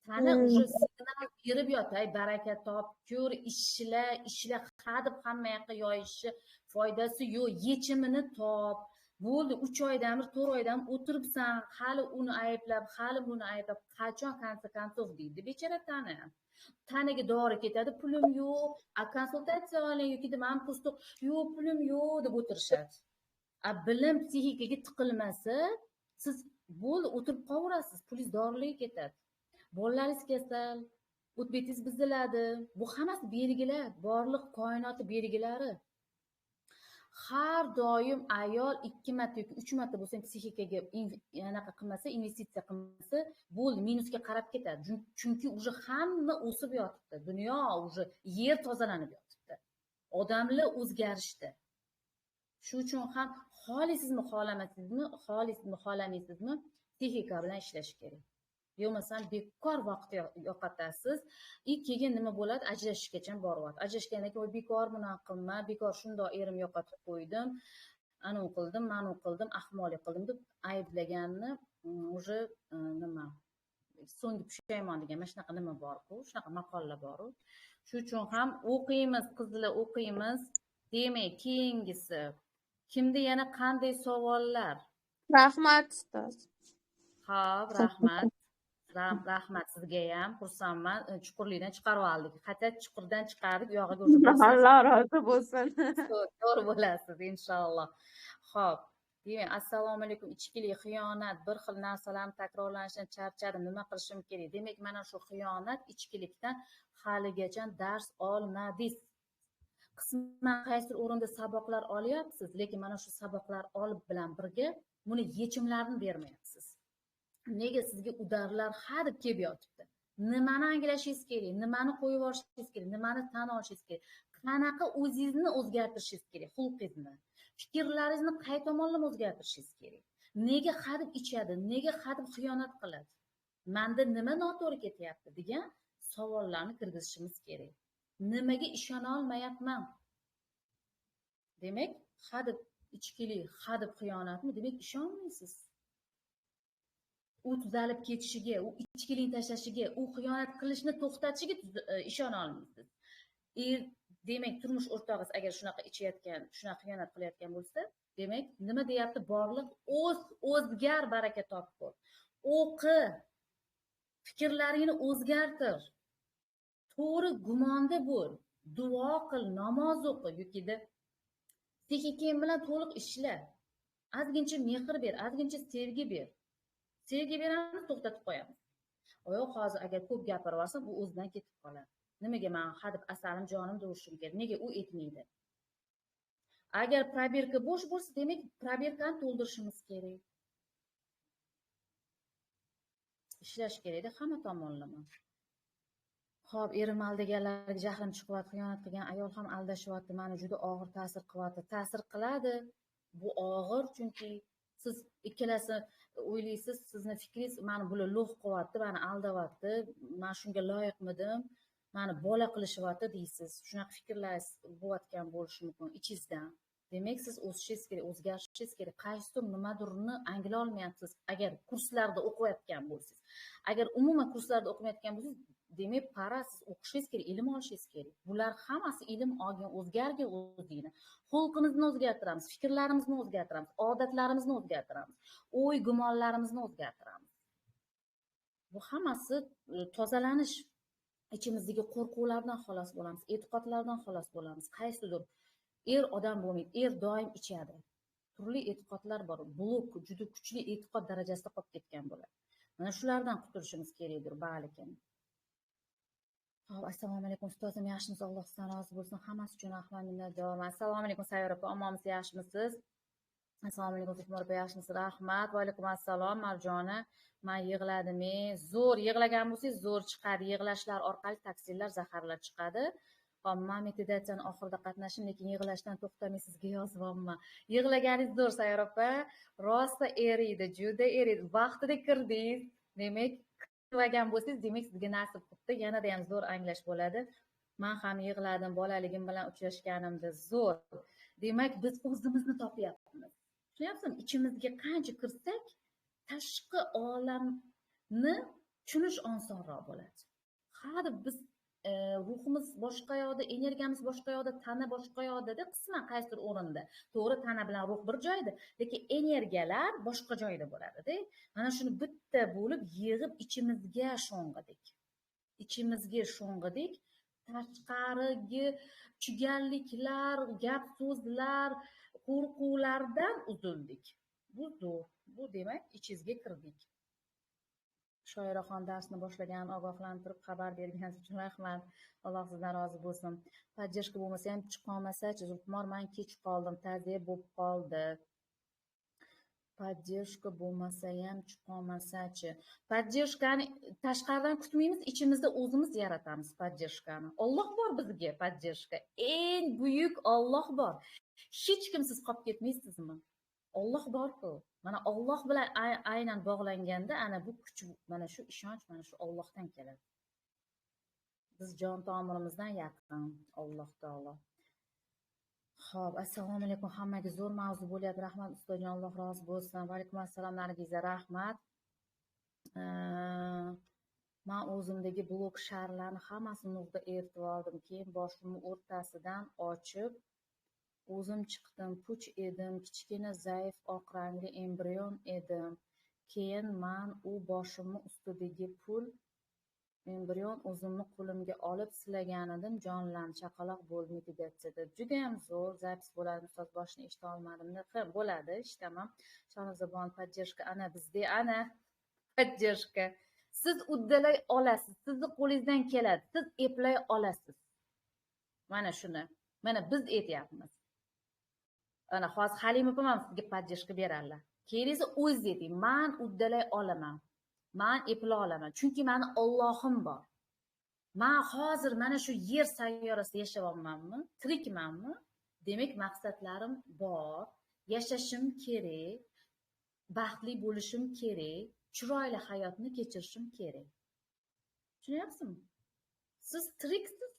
B: Tana уже signal berib yotdi, ay baraka top, ko'r, ishla, ishla, hadeb hamma yoqqa yoyishi foydasi yo'q, yechimini top, Bo'ldi, 3 oydan bir, 4 oydan o'tiribsan, hali uni ayblab, hali buni ayblab, qachon konsa konsof deydi bechora tana. Tanaga dori ketadi, pulim yo'q, a konsultatsiya oling yoki man kursda yo'q, pulim yo'q deb o'tirishadi. A bilim psixikaga tiqilmasa, siz bo'ldi o'tirib qolaverasiz, pulingiz dorilarga ketadi. Bolalaringiz kasal, o't betingiz buziladi. Bu hammasi belgilar, borliq koinoti belgilari. Har doim ayol 2 marta yoki 3 marta bo'lsa psixikaga anaqa qilmasa, investitsiya qilmasa, bo'ldi, minusga qarab ketadi. Chunki уже hamma o'sib yotibdi. Dunyo уже yer tozalanib yotibdi. Odamlar o'zgarishdi. Shu uchun ham xohlaysizmi, xohlamaysizmi, xohlaysizmi, xohlamaysizmi, psixika bilan ishlash kerak. Yo'qmasam bekor vaqt yo'qotasiz. Keyin nima bo'ladi? Ajrashishgacha boryapti. Ajrashgandan keyin bekor bunaqa qilma, bekor shundoq erim yo'qotib qo'ydim, anu qildim, manu qildim, ahmoqlik qildim deb ayblaganni уже nima so'nggi pushaymon degan mana shunaqa nima bor-ku, shunaqa maqollar bor-ku. Shu uchun ham o'qiymiz, qizlar, o'qiymiz. Demak, keyingisi. Kimda yana qanday savollar?
D: Rahmat, ustoz.
B: Xo'p, rahmat. Rahmat sizga ham, xursandman. Chuqurlikdan chiqarib oldik. Hatto chuqurdan chiqardik, u yog'iga o'zi
D: Alloh rozi bo'lsin.
B: To'g'ri bo'lasiz inshaalloh. Xo'p, demak, assalomu alaykum. Ichkilik, xiyonat, bir xil narsalarni takrorlanishidan charchadim. Nima qilishim kerak? Demak, mana shu xiyonat, ichkilikdan haligacha dars olmadingiz. Qisman qaysidir o'rinda saboqlar olyapsiz, lekin mana shu saboqlar olib bilan birga buni yechimlarini bermayapsiz. Nega sizga udarlar hadeb kelib yotibdi? Nimani anglashingiz kerak, nimani qo'yib yuborishingiz kerak, nimani tan olishingiz kerak, qanaqa o'zingizni o'zgartirishingiz kerak, xulqingizni, fikrlaringizni qay tomonlama o'zgartirishingiz kerak. Nega hadeb ichadi, nega hadeb xiyonat qiladi? Menda nima noto'g'ri ketyapti degan savollarni kirgizishimiz kerak. Nimaga ishona olmayapman? Demak, hadeb ichkilik, hadeb xiyonatmi? Demak, ishonmaysiz. U tuzalib ketishiga, u ichkilikni tashlashiga, u xiyonat qilishni to'xtatishiga ishona olmaysiz. Demak, turmush o'rtog'ingiz agar shunaqa ichayotgan, shunaqa xiyonat qilayotgan bo'lsa, demak, nima deyapti? Borliq o'zgar, baraka topib. O'qi, fikrlaringni o'zgartir. To'g'ri gumonda bo'l, duo qil, namoz o'qi yoki-da psixikang bilan to'liq ishla. Ozgincha mehr ber, ozgincha sevgi ber. Sevgi beramiz, to'xtatib qo'yamiz. Yo'q, hozir agar ko'p gapirib yuborsam, u o'zidan ketib qoladi. Nimaga men hadeb asalim, jonim deishim kerak? Nega u etmaydi? Agar probirka bo'sh bo'lsa, demak, probirkani to'ldirishimiz kerak. Ishlash kerakda hamma tomonlama. Xo'p, erim aldaganlarga jahlim chiqyapti, xiyonat qilgan ayol ham aldashyapti, meni juda og'ir ta'sir qilyapti. Ta'sir qiladi. Bu og'ir, chunki siz ikkalasi o'ylaysiz, sizni fikringiz meni bular lo'q qilyapti, meni aldayapti, men shunga loyiqmidim, meni bola qilishyapti deysiz. Shunaqa fikrlar bo'layotgan bo'lishi mumkin ichingizdan. Demak, siz o'sishingiz kerak, o'zgarishingiz kerak. Qaysidir nimadirni angla olmayapsiz agar kurslarda o'qiyotgan bo'lsangiz. Agar umuman kurslarda o'qimayotgan bo'lsangiz, demak, para siz o'qishingiz kerak, ilm olishingiz kerak. Bular hammasi ilm olgan, o'zgargan o'zingni. Xulqimizni o'zgartiramiz, fikrlarimizni o'zgartiramiz, odatlarimizni o'zgartiramiz, o'y gumonlarimizni o'zgartiramiz. Bu hammasi tozalanish, ichimizdagi qo'rquvlardan xalos bo'lamiz, e'tiqodlardan xalos bo'lamiz. Qaysidir odam bo'lmaydi, doim ichadi. Turli e'tiqodlar bor, blok juda kuchli e'tiqod darajasida qolib ketgan bo'ladi. Mana shulardan qutulishimiz kerakdir balkim. Xo'p, assalomu alaykum ustozim, yaxshimisiz? Alloh sizdan rozi bo'lsin. Hammasi uchun rahmat, minnatdorman. Assalomu alaykum Sayyora opa, omonmisiz, yaxshimisiz? Assalomu alaykum Zuhmor opa, yaxshimisiz? Rahmat. Va alaykum assalom Marjona. Men yig'ladim. Zo'r yig'lagan bo'lsangiz, zo'r chiqadi. Yig'lashlar orqali toksinlar, zaharlar chiqadi. Xo'p, men meditatsiyani oxirida qatnashdim, lekin yig'lashdan to'xtamay sizga yozyapman. Yig'laganingiz zo'r Sayyora opa, rosa eriydi, juda eriydi. Vaqtida kirdingiz. Demak, qilmagan bo'lsangiz, demak sizga nasib qilibdi. Yanada ham zo'r anglash bo'ladi. Men ham yig'ladim, bolaligim bilan uchrashganimda zo'r. Demak, biz o'zimizni topyapmiz. Tushunyapsizmi? Ichimizga qancha kirsak, tashqi olamni tushunish osonroq bo'ladi. Har biz Ruhimiz boshqa yoqda, energiyamiz boshqa yoqda, tana boshqa yoqda-da, qisman qaysidir o'rinda. To'g'ri, tana bilan ruh bir joyda, lekin energiyalar boshqa joyda bo'ladi-da. Mana shuni bitta bo'lib yig'ib ichimizga sho'ng'idik. Ichimizga sho'ng'idik. Tashqarigi chigalliklar, gap so'zlar, qo'rquvlardan uzildik. Bu zo'r. Bu demak, ichingizga kirdik. Shoiraxon darsni boshlagan, ogohlantirib xabar berganingiz uchun rahmat. Alloh sizdan rozi bo'lsin. Поддержка bo'lmasa ham chiqolmasa-chi, Zulqumor, men kech qoldim, ta'ziya bo'lib qoldi. Поддержка bo'lmasa ham chiqolmasa-chi. Поддержкani tashqaridan kutmaymiz, ichimizda o'zimiz yaratamiz поддержкani. Alloh bor bizga поддержка. Eng buyuk Alloh bor. Hech kimsiz qolib ketmaysizmi? Alloh bor-ku. Mana Alloh bilan aynan bog'langanda ana bu kuch, mana shu ishonch, mana shu Allohdan keladi. Biz jon tomirimizdan yaqin Alloh taolo. Xo'p, assalomu alaykum hammaga, zo'r mavzu bo'lyapti. Rahmat ustojon, Alloh rozi bo'lsin. Va alaykum assalom Nargiza, rahmat. Men o'zimdagi blok sharlarni hammasini nurda eritib oldim. Keyin boshimni o'rtasidan ochib o'zim chiqdim, puch edim, kichkina zaif oq rangli embrion edim. Keyin men u boshimni ustidagi pul embrion o'zimni qo'limga olib silagan edim, jonlandi, chaqaloq bo'ldi meditatsiyada. Juda ham zo'r zapis bo'ladi, ustoz boshini eshita olmadim. Ha, bo'ladi, eshitaman. Shonozabon поддержка ana bizda, ana поддержка. Siz uddalay olasiz, sizni qo'lingizdan keladi, siz eplay olasiz. Mana shuni. Mana biz aytyapmiz. Ana hozir Halima opam ham sizga поддержка beradilar. Keyin o'zingiz ayting, men uddalay olaman. Men eplay olaman. Chunki meni Allohim bor. Men hozir mana shu yer sayyorasida yashayapmanmi? Tirikmanmi? Demak, maqsadlarim bor. Yashashim kerak, baxtli bo'lishim kerak, chiroyli hayotni kechirishim kerak. Tushunyapsizmi? Siz tiriksiz,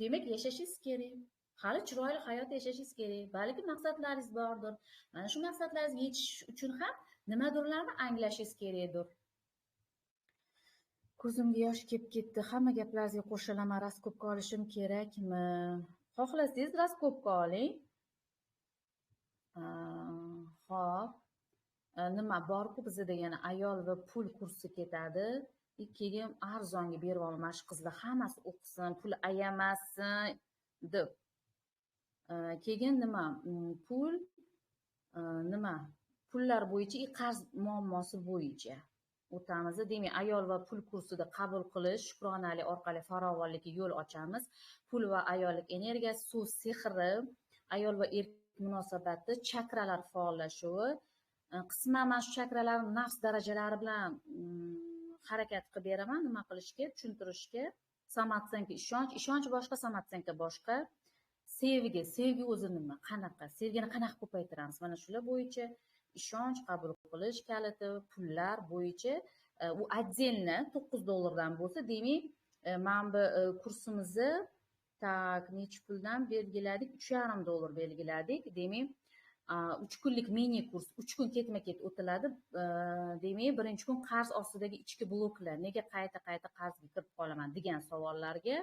B: demak yashashingiz kerak. Hali chiroyli hayot yashashingiz kerak. Balki maqsadlaringiz bordir. Mana shu maqsadlaringizga yetishish uchun ham nimadirlarni anglashingiz kerakdir. Ko'zimga yosh kelib ketdi. Hamma gaplaringizga qo'shilaman. Raskopka olishim kerakmi? Xohlasangiz raskopka oling. Xo'p. Nima bor-ku bizda yana ayol va pul kursi ketadi. Keyin arzonga berib olaman. Mana shu qizlar hammasi o'qisin, pul ayamasin deb. Keyin nima pul nima pullar bo'yicha qarz muammosi bo'yicha o'tamiz. Demak, ayol va pul kursida qabul qilish, shukronalik orqali farovonlikka yo'l ochamiz. Pul va ayollik energiyasi, so'z sehri, ayol va erkak munosabati, chakralar faollashuvi, qisman mana shu chakralarni nafs darajalari bilan harakat qilib beraman, nima qilishga, tushuntirishga. Samotsenka ishonch, ishonch boshqa, samotsenka boshqa. Sevgi, sevgi o'zi nima, qanaqa, sevgini qanaqa ko'paytiramiz, mana shular bo'yicha ishonch, qabul qilish kaliti, pullar bo'yicha u отдельно $9 bo'lsa, demak, mana bu kursimizni tak necha puldan belgiladik? $3.5 belgiladik. Demak, 3 kunlik mini kurs, 3 kun ketma-ket o'tiladi. Demak, birinchi kun qarz ostidagi ichki bloklar, nega qayta-qayta qarzga kirib qolaman degan savollarga.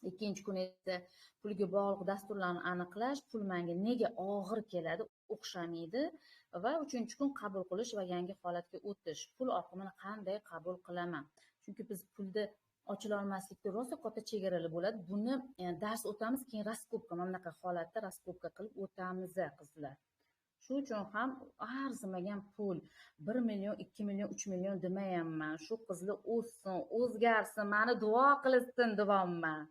B: Ikkinchi kun esa pulga bog'liq dasturlarni aniqlash, pul menga nega og'ir keladi, o'xshamaydi va uchinchi kun qabul qilish va yangi holatga o'tish, pul oqimini qanday qabul qilaman. Chunki biz pulni ochila olmaslikda rosa katta chegaralar bo'ladi. Buni dars o'tamiz, keyin raskopka, mana bunaqa holatda raskopka qilib o'tamiz qizlar. Shu uchun ham arzimagan pul 1 million, 2 million, 3 million demayapman. Shu qizlar o'ssin, o'zgarsin, meni duo qilsin deyapman.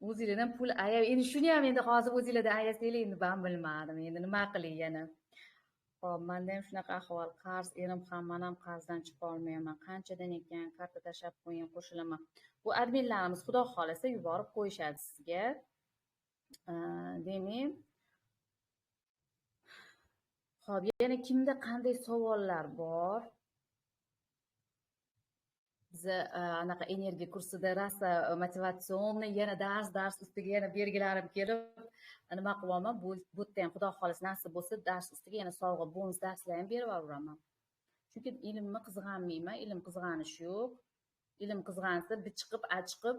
B: O'zinglardan pul ayab, endi shuni ham endi hozir o'zinglardan ayasanglar, endi men bilmadim, endi nima qilay yana. Xo'p, menda ham shunaqa ahvol, qarz, erim ham, men ham qarzdan chiqa olmayman. Qanchadan ekan, karta tashlab qo'ying, qo'shilaman. Bu adminlarimiz xudo xolasa yuborib qo'yishadi sizga. Demak, xo'p, yana kimda qanday savollar bor? Biza anaqa energiya kursida rosa motivatsion yana dars ustiga yana belgilarim kelib nima qilyapman, bu yerda ham xudo xohlasa nasib bo'lsa dars ustiga yana sovg'a bonus darslar ham berib yuboraman. Chunki ilmni qizg'anmayman, ilm qizg'anish yo'q. Ilm qizg'ansa bichiqib, achiqib,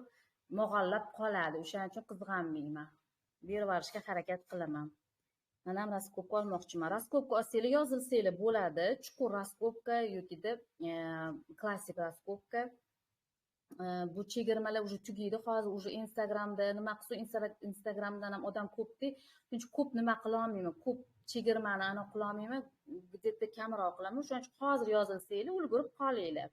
B: mog'allab qoladi. O'shaning uchun qizg'anmayman. Berib yuborishga harakat qilaman. Men ham raskopka olmoqchiman. Raskopka olsanglar, yozilsanglar bo'ladi. Chuqur raskopka yoki-da klassik raskopka. Bu chegirmalar уже tugaydi. Hozir уже Instagramda nima qilsa, Instagramdan ham odam ko'pda. Shuning uchun ko'p nima qila olmayman, ko'p chegirmani aniq qila olmayman, где-то kamroq qilaman. Shuning uchun hozir yozilsanglar, ulgurib qolinglar.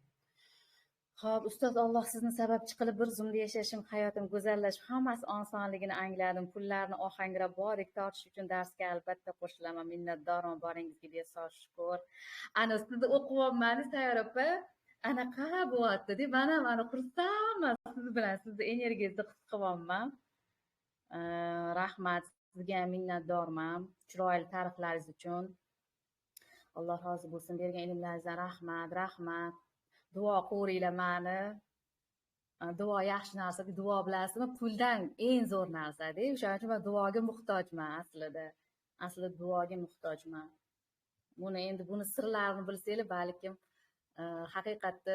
B: Xo'p, ustoz, Alloh sizni sababchi qilib bir zumda yashashim, hayotim go'zallashib, hammasi osonligini angladim. Pullarni ohangrabodek tortish uchun darsga albatta qo'shilaman. Minnatdorman boringizga besoz shukur. Ana sizni o'qiyapman, Sayyora opa. Anaqa bo'lyapti-da, men ham ana xursandman siz bilan, sizni energiyangizni his qilyapman. Rahmat, sizga ham minnatdorman chiroyli ta'riflaringiz uchun. Alloh rozi bo'lsin, bergan ilmlaringizdan rahmat, rahmat. Duo qilaveringlar mani. Duo yaxshi narsa, duo bilasizmi, puldan eng zo'r narsa-da. O'shaning uchun men duoga muhtojman aslida. Aslida duoga muhtojman. Buni endi buni sirlarini bilsanglar, balkim haqiqatda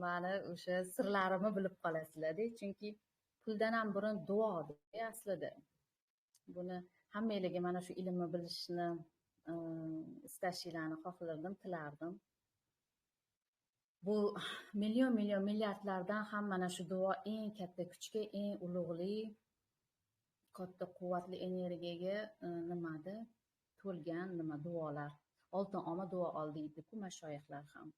B: mani o'sha sirlarimni bilib qolasizlar-da. Chunki puldan ham burun duo-da aslida. Buni hammanglarga mana shu ilmni bilishni istashinglarni xohlardim, tilardim. Bu million million milliardlardan ham mana shu duo eng katta kuchga, eng ulug'li, katta quvvatli energiyaga nimada to'lgan nima duolar. Oltin oma duo oldi deydi-ku mashoyixlar ham.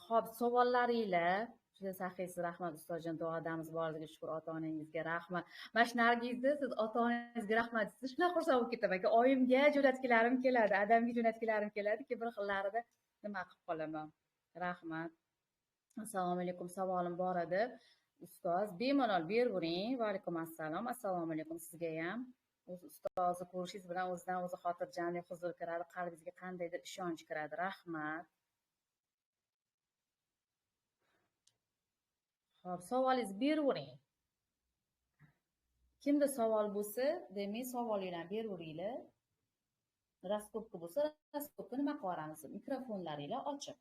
B: Xo'p, savollaringlar. Juda saxiysiz, rahmat ustozjon, duodamiz borligiga shukur, ota-onangizga rahmat. Mana shu Nargizni siz ota-onangizga rahmat desiz, shunaqa xursand bo'lib ketaman. Oyimga jo'natgilarim keladi, adamga jo'natgilarim keladi, ki bir xillarida nima qilib qolaman. Rahmat. Assalomu alaykum, savolim bor edi. Ustoz, bemalol beravering. Va alaykum assalom. Assalomu alaykum sizga ham. O'z ustozni ko'rishingiz bilan o'zidan o'zi xotirjamlik, huzur kiradi, qalbingizga qandaydir ishonch kiradi. Rahmat. Xo'p, savolingizni beravering. Kimda savol bo'lsa, demak savolinglarni beraveringlar. Raskopka bo'lsa, raskopka nima qilib yuboramiz? Mikrofonlaringlar ochiq.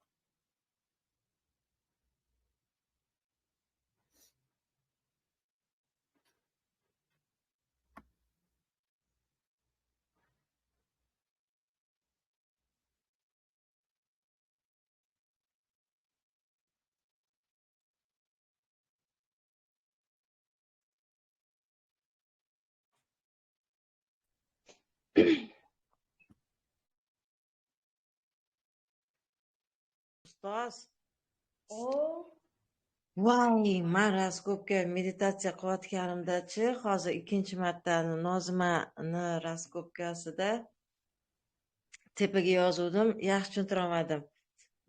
A: Ustoz. Voy, men raskopga meditatsiya qilayotganimda-chi, hozir ikkinchi marta Nozimani raskopkasida tepaga yozuvdim, yaxshi tushuntira olmadim.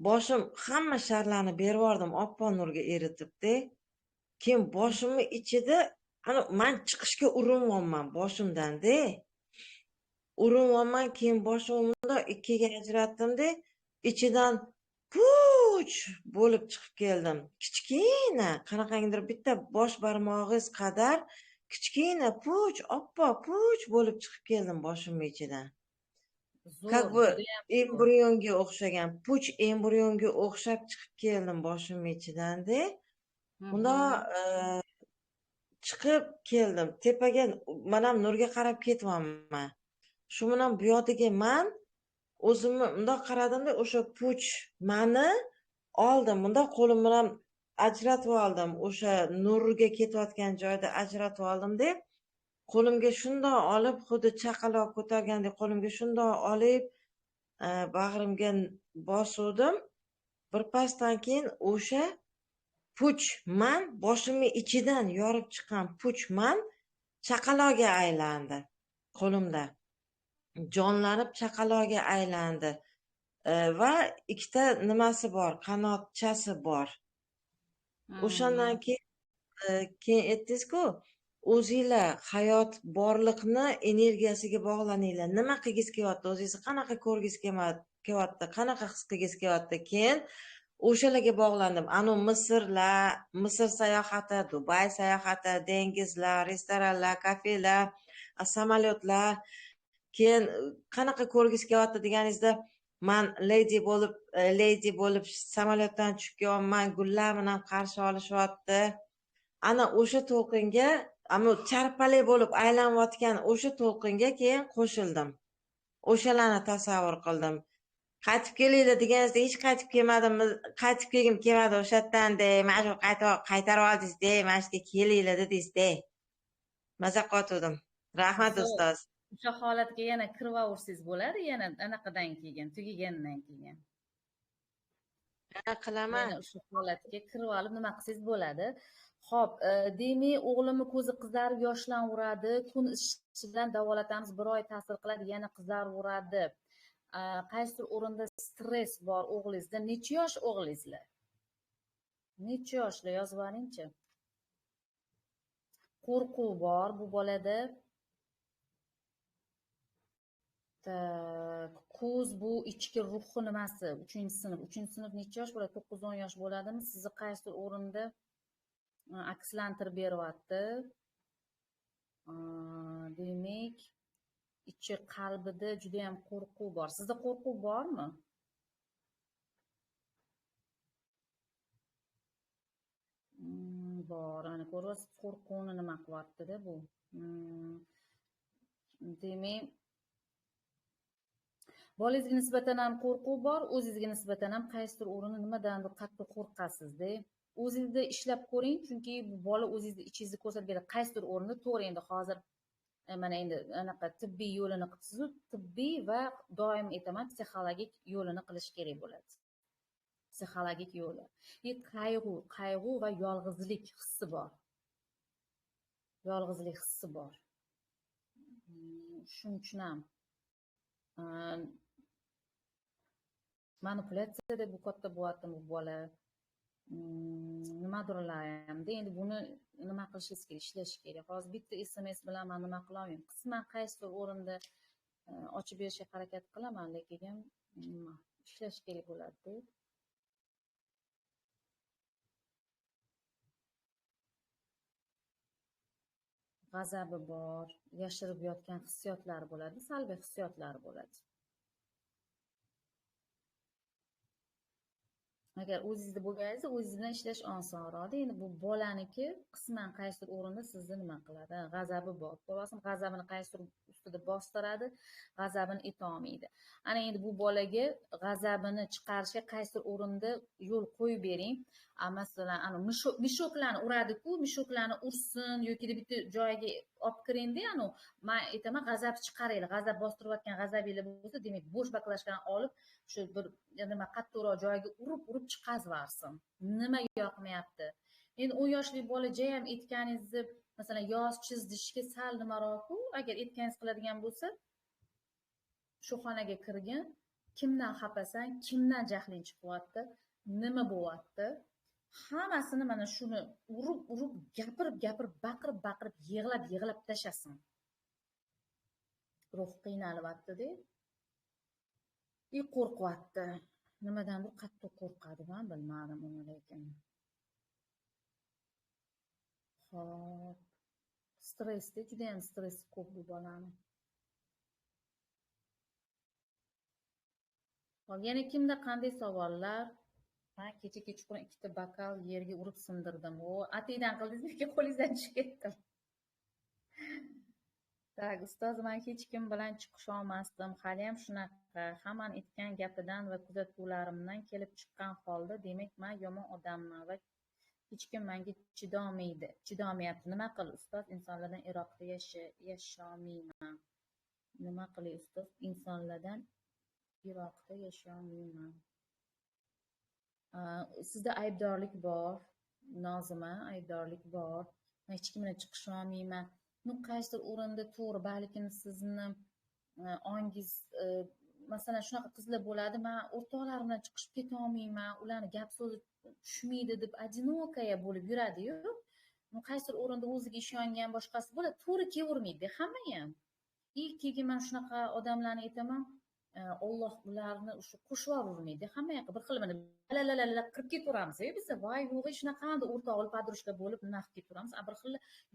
A: Boshim hamma sharlarni berib yubordim, oppoq nurga eritib-da. Keyin boshimni ichida ana men chiqishga urinyapman boshimdan-da. Urinyapman, keyin boshimni bundoq ikkiga ajratdim-da, ichidan puch bo'lib chiqib keldim. Kichkina, qanaqangidir bitta bosh barmog'ingiz qadar kichkina puch, oppoq puch bo'lib chiqib keldim boshimning ichidan. Как бы embrionga o'xshagan, puch embrionga o'xshab chiqib keldim boshimning ichidan-da. Bundoq chiqib keldim. Tepaga men ham nurga qarab ketyapman. Shu bilan bu yoqdagi man o'zimni bundoq qaradimda, o'sha puch mani oldim, bundoq qo'lim bilan ajratib oldim, o'sha nurga ketayotgan joyda ajratib oldim deb qo'limga shundoq olib, xuddi chaqaloq ko'targandek qo'limga shundoq olib, bag'rimga bosuvdim. Birpasdan keyin o'sha puch man boshimni ichidan yorib chiqqan puch man chaqaloqga aylandi qo'limda. Jonlanib chaqaloqga aylandi va ikkita nimasi bor, qanotchasi bor. O'shandan keyin aytdingiz-ku, o'zinglar hayot borliqni energiyasiga bog'laninglar. Nima qilgingiz kelyapti, o'zingizni qanaqa ko'rgingiz kelyapti, qanaqa his qilgingiz kelyapti. Keyin o'shalarga bog'landim. Anu Misrlar, Misr sayohati, Dubay sayohati, dengizlar, restoranlar, kafelar, samolyotlar. Keyin qanaqa ko'rgingiz kelyapti deganingizda Man ledi bo'lib samolyotdan tushib kelyapman, gullar bilan qarshi olishyapti. Ana o'sha to'lqinga, ammo charpalak bo'lib aylanayotgan o'sha to'lqinga keyin qo'shildim. O'shalarni tasavvur qildim. Qaytib kelinglar deganingizda hech qaytib kelmadim, qaytib kelgim kelmadi o'sha yerdan de, mana shu qaytarib oldingiz de, mana shu yerga kelinglar dedingiz de. Maza qotdim. Rahmat ustoz.
B: O'sha holatga yana kirvaversangiz bo'ladi, yana anaqadan keyin, tugagandan keyin.
A: Ha, qilaman.
B: Yana o'sha holatga kirib olib nima qilsangiz bo'ladi. Xo'p, demak, o'g'limni ko'zi qizarib yoshlanaveradi, kun ishishi bilan davolatamiz, bir oy ta'sir qiladi, yana qizaraveradi. Qaysidir o'rinda stress bor o'g'lingizda. Necha yosh o'g'lingizlar? Necha yoshlar yozib olingchi. Qo'rquv bor bu bolada. Ko'z bu ichki ruhi nimasi? 3-sinf. 3-sinf necha yosh bo'ladi? 9-10 yosh bo'ladimi? Sizni qaysidir o'rinda akslantirib beryapti. Demak, ichi qalbida juda ham qo'rquv bor. Sizda qo'rquv bormi? Bor. Ana ko'ryapsiz, qo'rquvni nima qilyapti-da bu. Demak, bolangizga nisbatan ham qo'rquv bor, o'zingizga nisbatan ham qaysidir o'rinda nimadandir qattiq qo'rqasiz-da. O'zingizda ishlab ko'ring, chunki bu bola o'zingizni ichingizni ko'rsatib beradi. Qaysidir o'rinda to'g'ri, endi hozir mana endi anaqa tibbiy yo'lini qilsiz, tibbiy va doim aytaman, psixologik yo'lini qilish kerak bo'ladi. Psixologik yo'li. Qayg'u va yolg'izlik hissi bor. Yolg'izlik hissi bor. Shuning uchun ham manipulyatsiyada bu katta bo'lyapti bu bola. Nimadirlar hamda endi buni nima qilishingiz kerak, ishlash kerak. Hozir bitta SMS bilan men nima qila olmayman. Qisman qaysidir o'rinda ochib berishga harakat qilaman, lekin nima ishlash kerak bo'ladi. G'azabi bor, yashirib yotgan hissiyotlar bo'ladi, salbiy hissiyotlar bo'ladi. Agar o'zingizda bo'lganingizda o'zingiz bilan ishlash osonroq. Endi bu bolaniki qisman qaysidir o'rinda sizni nima qiladi? G'azabi bor. Bolasini g'azabini qaysidir ustida bostiradi, g'azabini etolmaydi. Ana endi bu bolaga g'azabini chiqarishga qaysidir o'rinda yo'l qo'yib bering. Masalan, ana mishoklarni uradi-ku, mishoklarni ursin yoki bitta joyiga olib kiringda, ana men aytaman, g'azab chiqaringlar. G'azab bostirayotgan g'azabinglar bo'lsa, demak, bo'sh baklashkani olib, shu bir nima qattiqroq joyiga urib chiqazvarsin. Nima yoqmayapti? Endi 10 yoshli bola jayam aytganingizni, masalan, yoz chiz deyishga sal nimaroq-ku, agar aytganingiz qiladigan bo'lsa, shu xonaga kirgin, kimdan xafasan, kimdan jahling chiqyapti, nima bo'lyapti? Hammasini mana shuni urib, gapirib, baqirib, yig'lab tashasin. Ruh qiynalyapti-da. Qo'rqyapti. Nimadandir qattiq qo'rqadi, men bilmadim uni lekin. Xo'p, stressda, juda ham stress ko'p bu bolani. Xo'p, yana kimda qanday savollar? Men kecha kechqurun 2 ta bakal yerga urib sindirdim. O, atiydan qildingizmi yoki qo'lingizdan tushib ketdim? Tak, ustoz, men hech kim bilan chiqisha olmasdim. Hali ham shunaqa. Hammani aytgan gapidan va kuzatuvlarimdan kelib chiqqan holda, demak, men yomon odamman va hech kim menga chidamayapti. Nima qil, ustoz? Insonlardan Iroqda yasholmayman. Nima qilay, ustoz? Insonlardan Iroqda yasholmayman. Sizda aybdorlik bor, Nozima, aybdorlik bor. Men hech kim bilan chiqisha olmayman. Ну, qaysidir o'rinda to'g'ri, balkim sizni ongiz, masalan, shunaqa qizlar bo'ladi, men o'rtoqlarim bilan chiqishib keta olmayman, ularni gap so'zi tushmaydi deb одинокая bo'lib yuradi-yu. Qaysidir o'rinda o'ziga ishongan boshqasi bo'ladi, to'g'ri kelavermaydi hamma ham. Keyin men shunaqa odamlarni aytaman, Alloh ularni o'sha qo'shib yubormaydi, hamma yoqqa bir xil mana la qirib ketaveramiz biz, voy yo'q shunaqanday o'rtoq olib podrushka bo'lib nima qilib ketaveramiz, bir xil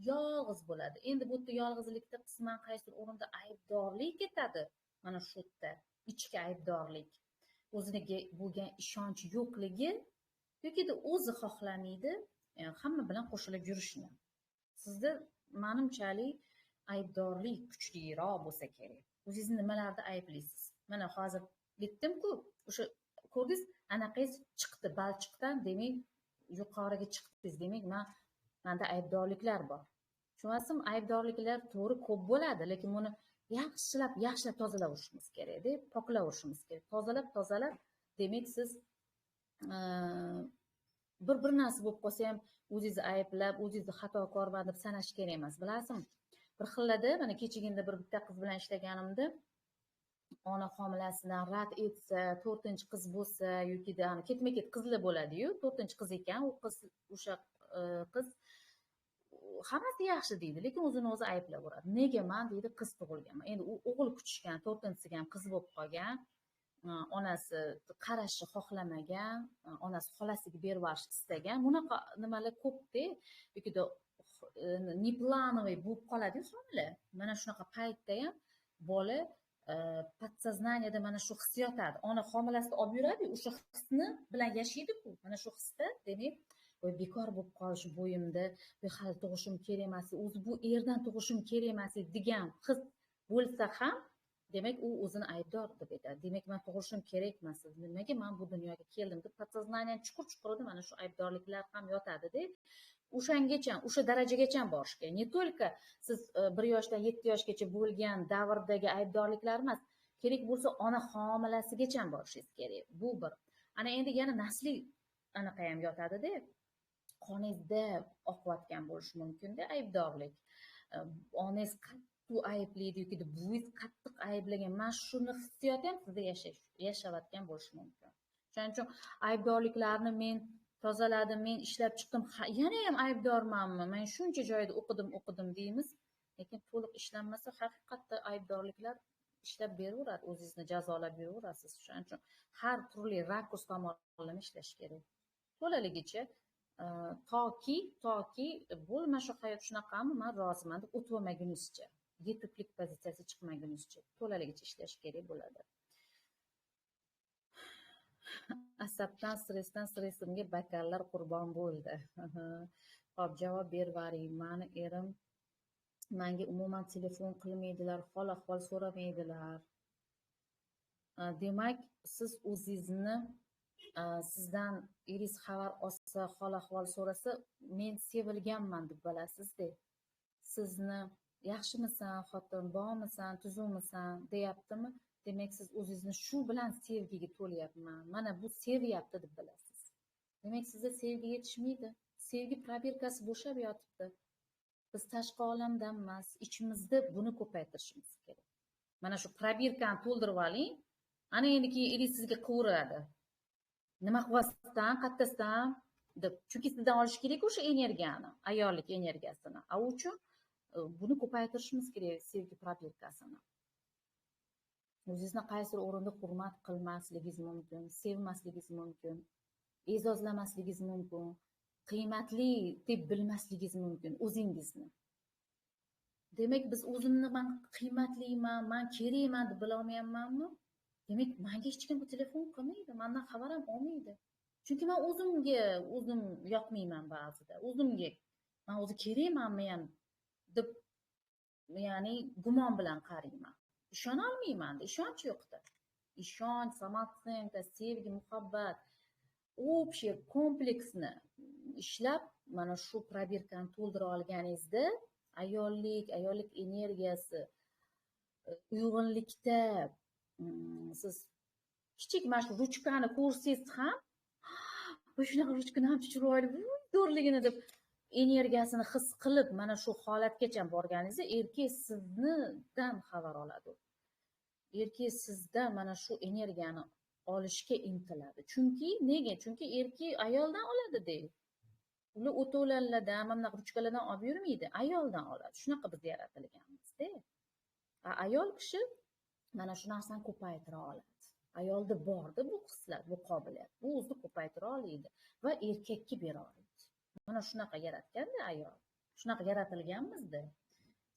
B: yolg'iz bo'ladi. Endi bu yerda yolg'izlikda qisman qaysidir o'rinda aybdorlik ketadi, mana shu yerda ichki aybdorlik. O'ziga bo'lgan ishonch yo'qligi yoki o'zi xohlamaydi hamma bilan qo'shilib yurishni. Sizda manimchalik aybdorlik kuchliroq bo'lsa kerak. O'zingizni nimalarda ayblaysiz? Mana hozir aytdim-ku, o'sha ko'rdingiz, anaqangiz chiqdi balchiqdan, demak yuqoriga chiqdingiz, demak menda aybdorliklar bor. Tushunasizmi? Aybdorliklar to'g'ri ko'p bo'ladi, lekin buni yaxshilab yaxshilab tozalaverishimiz kerak-da, poklaverishimiz kerak. Tozalab tozalab, demak siz bir narsa bo'lib qolsa ham o'zingizni ayblab, o'zingizni xatokorman deb sanash kerak emas, bilasizmi? Bir xillada mana kechagina bitta qiz bilan ishlaganimda, ona homilasidan rad etsa, 4-qiz bo'lsa yoki ketma-ket qizlar bo'ladi-yu, 4-qiz ekan, u qiz, o'sha qiz hammasi yaxshi deydi, lekin o'zini o'zi ayblayveradi. Nega men deydi qiz tug'ilganman. Endi u o'g'il kutishgan, 4-chisiga ham qiz bo'lib qolgan. Onasi qarashni xohlamagan, onasi xolasiga berib yuborishni istagan. Bunaqa nimalar ko'p-da, yoki неплановый bo'lib qoladi-yu homila. Mana shunaqa paytda ham bola подсознанияda mana shu his yotadi. Ona homilasida olib yuradi, o'sha hisni bilan yashaydi-ku. Mana shu hisda, demak, voy bekor bo'lib qolish bo'yimda, voy hali tug'ishim kerak emas, o'zi bu erdan tug'ishim kerak emas degan his bo'lsa ham, demak u o'zini aybdor deb aytadi. Demak men tug'ishim kerak emas, nimaga men bu dunyoga keldim deb подсознание chuqur-chuqurida mana shu aybdorliklar ham yotadi-da. O'shangacha, o'sha darajagacha borish kerak. Не только siz 1 yoshdan 7 yoshgacha bo'lgan davrdagi aybdorliklar emas, kerak bo'lsa ona homilasigacha borishingiz kerak. Bu bir. Ana endi yana nasliy anaqa ham yotadi-da. Qoningizda oqayotgan bo'lishi mumkin-da aybdorlik. Onangiz qattiq ayblaydi yoki buvingiz qattiq ayblagan, mana shuni hissiyoti ham sizda yashayotgan bo'lishi mumkin. Shuning uchun aybdorliklarni men tozaladim, men ishlab chiqdim, yana ham aybdormanmi? Men shuncha joyda o'qidim deymiz, lekin to'liq ishlanmasa haqiqatda aybdorliklar ishlab beraveradi, o'zingizni jazolab beraverasiz. Shuning uchun har turli rakurs tomonlama ishlash kerak. To'laligicha toki bo'lma shu hayot shunaqami, men roziman deb o'tmagunizcha, yetuklik pozitsiyasi chiqmagunizcha to'laligicha ishlash kerak bo'ladi. Asabdan, stressdan stressimga bakallar qurbon bo'ldi. Xo'p, javob bervaring. Mani erim menga umuman telefon qilmaydilar, hol ahvol so'ramaydilar. Demak, siz o'zingizni sizdan eringiz xabar olsa, hol ahvol so'rasa, men sevilganman deb bilasiz-da. Sizni yaxshimisan, xotin, bormisan, tuzukmisan deyaptimi? Demak, siz o'zingizni shu bilan sevgiga to'layapman. Mana bu sevyapti deb bilasiz. Demak, sizda sevgi yetishmaydi. Sevgi probirkasi bo'shab yotibdi. Biz tashqi olamdan emas, ichimizda buni ko'paytirishimiz kerak. Mana shu probirkani to'ldirib oling. Ana endi keyin eringiz sizga quvuradi. Nima qilyapsan, qayerdasan deb. Chunki sizdan olish kerak o'sha energiyani, ayollik energiyasini. A u uchun buni ko'paytirishimiz kerak, sevgi probirkasini. O'zingizni qaysi o'rinda hurmat qilmasligingiz mumkin, sevmasligingiz mumkin, e'zozlamasligingiz mumkin, qiymatli deb bilmasligingiz mumkin o'zingizni. Demak, biz o'zimni men qiymatliman, men kerakman deb bila olmayapmanmi? Demak, menga hech kim telefon qilmaydi, mendan xabar ham olmaydi. Chunki men o'zimga o'zim yoqmayman ba'zida. O'zimga men o'zi kerakmanmi ham deb, ya'ni gumon bilan qarayman. Ishona olmayman, ishonch yo'qda. Ishonch, samootsенка, sevgi, muhabbat, общий kompleksni ishlab mana shu probirkani to'ldira olganingizda ayollik, ayollik energiyasi uyg'unlikda siz kichik mana shu ruchkani ko'rsangiz ham bu shunaqa ruchkani ham chiroyli, zo'rligini deb energiyasini his qilib mana shu holatgacha borganingizda erkak sizdan xabar oladi. Erkak sizdan mana shu energiyani olishga intiladi. Chunki nega? Chunki erkak ayoldan oladi deydi. Ular o'tovlanlardan, mana bunaqa ruchkalardan olib yurmaydi, ayoldan oladi. Shunaqa biz yaratilganmiz-da. Ayol kishi mana shu narsani ko'paytira oladi. Ayolda borda bu hislar, bu qobiliyat. Bu o'zini ko'paytira oladi va erkakka bera oladi. Mana shunaqa yaratganda ayol. Shunaqa yaratilganmiz-da.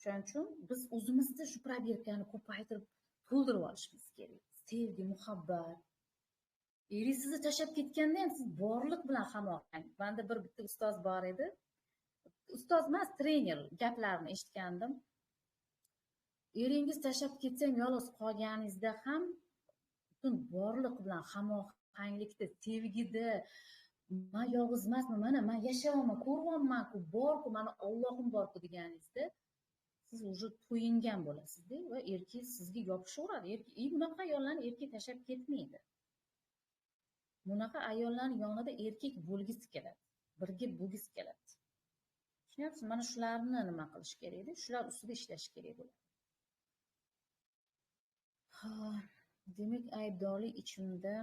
B: Shuning uchun biz o'zimizda shu probirkani ko'paytirib to'ldirib olishimiz kerak. Sevgi, muhabbat, Eringiz sizni tashlab ketganda ham siz borliq bilan hamohang. Menda bitta ustoz bor edi. Ustoz emas, trener gaplarini eshitgandim. Eringiz tashlab ketsa ham yolg'iz qolganingizda ham butun borliq bilan hamohanglikda, sevgida, men yolg'iz emasman, mana men yashayapman, ko'ryapman-ku, bor-ku, mani Allohim bor-ku deganingizda siz уже to'yingan bo'lasizda va erkak sizga yopishaveradi. Erkak, bunaqa ayollarni erkak tashlab ketmaydi. Bunaqa ayollarning yonida erkak bo'lgisi keladi, birga bo'lgisi keladi. Tushunyapsizmi? Mana shularni nima qilish kerakda? Shular ustida ishlash kerak bo'ladi. Ha, demak, aybdorlik ichimda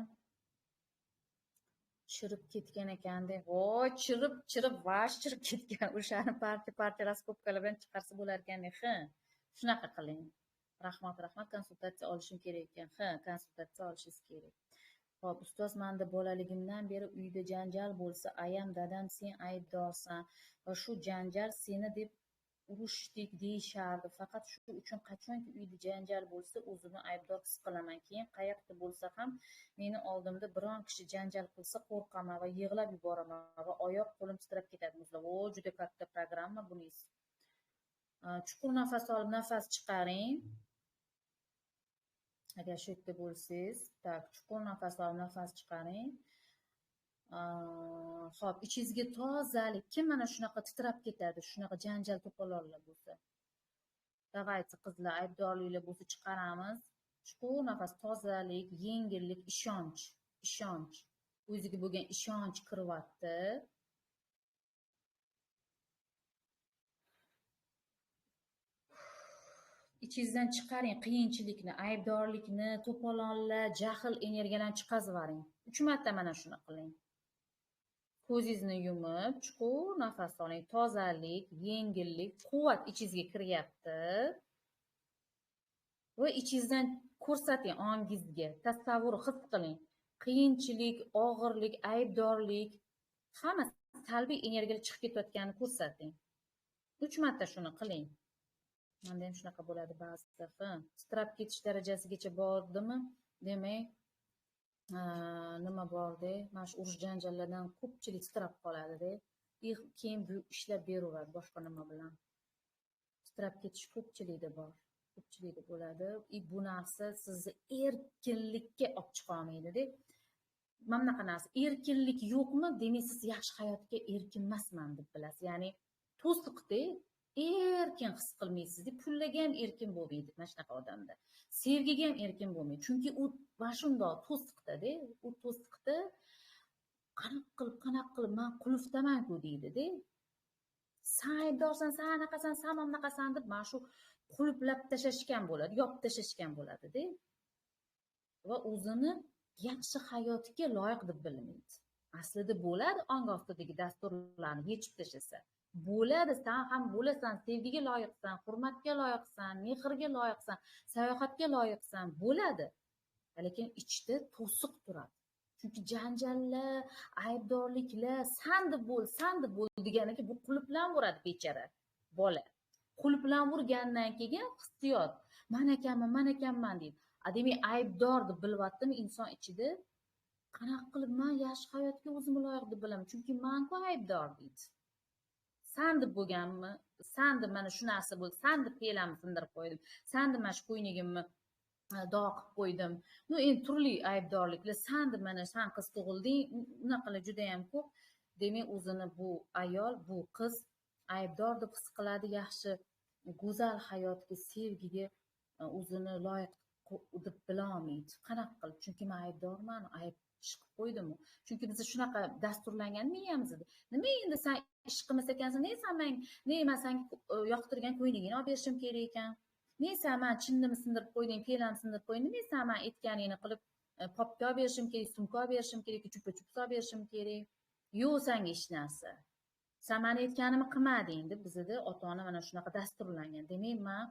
B: chirib ketgan ekanda. Voy, chirib, vash chirib ketgan. O'shani parcha-parcha raskopkalar bilan chiqarsa bo'lar ekan. Ha, shunaqa qiling. Rahmat, rahmat, konsultatsiya olishim kerak ekan. Ha, konsultatsiya olishingiz kerak. Xo'p, ustoz, menda bolaligimdan beri uyda janjal bo'lsa, ayam, dadam sen aybdorsan va shu janjal seni deb urushdik deyishardi. Faqat shu uchun qachonki uyda janjal bo'lsa, o'zimni aybdor his qilaman. Keyin qayoqda bo'lsa ham meni oldimda biron kishi janjal qilsa qo'rqaman va yig'lab yuboraman va oyoq qo'lim titrab ketadi. Muzlab, o, juda katta programma buningiz. Chuqur nafas olib, nafas chiqaring. Agar shu yerda bo'lsangiz, tak, chuqur nafas olib, nafas chiqaring. Xo'p, ichingizga tozalik. Kim mana shunaqa titrab ketadi, shunaqa janjal to'polonlar bo'lsa? Давайте, qizlar, aybdorliklar bo'lsa chiqaramiz. Chuqur nafas, tozalik, yengillik, ishonch, ishonch. O'ziga bo'lgan ishonch kiryapti. Ichingizdan chiqaring qiyinchilikni, aybdorlikni, to'polonlar, jahl energiyalarni chiqazib yuboring. 3 marta mana shuni qiling. Ko'zingizni yumib, chuqur nafas oling. Tozalik, yengillik, quvvat ichingizga kiryapti. Va ichingizdan ko'rsating ongingizga, tasavvur his qiling. Qiyinchilik, og'irlik, aybdorlik, hamma salbiy energiyalar chiqib ketayotganini ko'rsating. 3 marta shuni qiling. Menda ham shunaqa bo'ladi ba'zida. Ha, titrab ketish darajasigacha bordimi? Demak, nima bordi? Mana shu urush janjallardan ko'pchilik titrab qoladida. Keyin bu ishlab beraveradi boshqa nima bilan. Titrab ketish ko'pchilikda bor. Ko'pchilikda bo'ladi. Bu narsa sizni erkinlikka olib chiqa olmaydi-da. Mana bunaqa narsa, erkinlik yo'qmi? Demak, siz yaxshi hayotga erkin emasman deb bilasiz. Ya'ni to'siqda erkin his qilmaysiz, pullarga ham erkin bo'lmaydi mana shunaqa odamda. Sevgiga ham erkin bo'lmaydi. Chunki u mana shundoq to'siqda-da, u to'siqda qanaqa qilib men qulfdaman-ku deydi-da. Sen aybdorsan, sen anaqasan, sen bunaqasan deb mana shu qulflab tashlashgan bo'ladi, yopib tashlashgan bo'ladi-da. Va o'zini yaxshi hayotga loyiq deb bilmaydi. Aslida bo'ladi, ong ostidagi dasturlarni yechib tashlasa. Bo'ladi, sen ham bo'lasan, sevgiga loyiqsan, hurmatga loyiqsan, mehrga loyiqsan, sayohatga loyiqsan, bo'ladi. Lekin ichda to'siq turadi. Chunki janjallar, aybdorliklar, san deb bo'l, san deb bo'l deganiki bu qulflanib bechora bola. Qulflanib urgandan keyin hissiyot, man ekanman, man ekanman deydi. Demak, aybdor deb bilyaptimi inson ichida? Qanaqa qilib men yaxshi hayotga o'zimni loyiq deb bilaman? Chunki men-ku aybdor deydi. San deb bo'lganmi? San deb mana shu narsa bo'ldi, san deb fe'lamni sindirib qo'ydim, san deb mana shu ko'ynagimni dog' qilib qo'ydim. No, endi turli aybdorliklar, san deb mana san qiz tug'ilding, unaqalar juda ham ko'p. Demak, o'zini bu ayol, bu qiz aybdor deb his qiladi, yaxshi, go'zal hayotga, sevgiga o'zini loyiq deb bila olmaydi. Qanaqa qilib? Chunki men aybdorman, ayb ish qilib qo'ydim. Chunki bizda shunaqa dasturlangan miyamizda. Nima endi sen ish qilmas ekansan, ne sen men, ne men senga yoqtirgan ko'ynagingni olib berishim kerak ekan. Ne sen men chinnimni sindirib qo'yding, fe'lamni sindirib qo'yding, ne sen men aytganingni qilib popka olib berishim kerak, sumka olib berishim kerak, chupa-chups olib berishim kerak. Yo'q senga hech narsa. Sen meni aytganimni qilmading deb bizda ota-ona mana shunaqa dasturlangan. Demak, men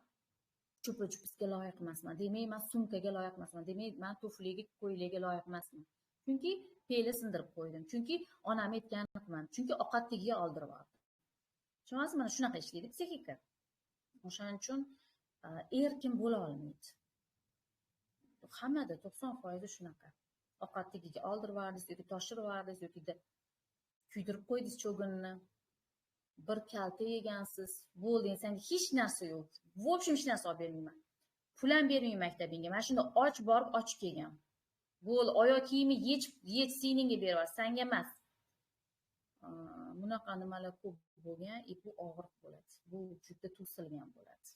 B: chupa-chupsga loyiq emasman. Demak, men sumkaga loyiq emasman. Demak, men tufliga, ko'ylaga loyiq emasman. Chunki fe'li sindirib qo'ydim. Chunki onam aytganini qilmadim. Chunki ovqat tagiga oldirib yubordim. Tushunasizmi? Mana shunaqa ishlaydi psixika. O'shaning uchun erkin bo'la olmaydi. Hammada 90% shunaqa. Ovqat tagiga oldirvardingiz yoki toshirvardingiz yoki kuydirib qo'ydingiz cho'ginni. Bir kalta yegansiz, bo'ldi, endi senga hech narsa yo'q. В общем, hech narsa olib bermayman. Pul ham bermayman maktabingga. Mana shunda och borib och kelgan. Bo'ldi, oyoq kiyimi yech siningga berib, senga emas. Bunaqa nimalar ko'p bo'lgan, bu og'riq bo'ladi. Bu juda to'silgan bo'ladi.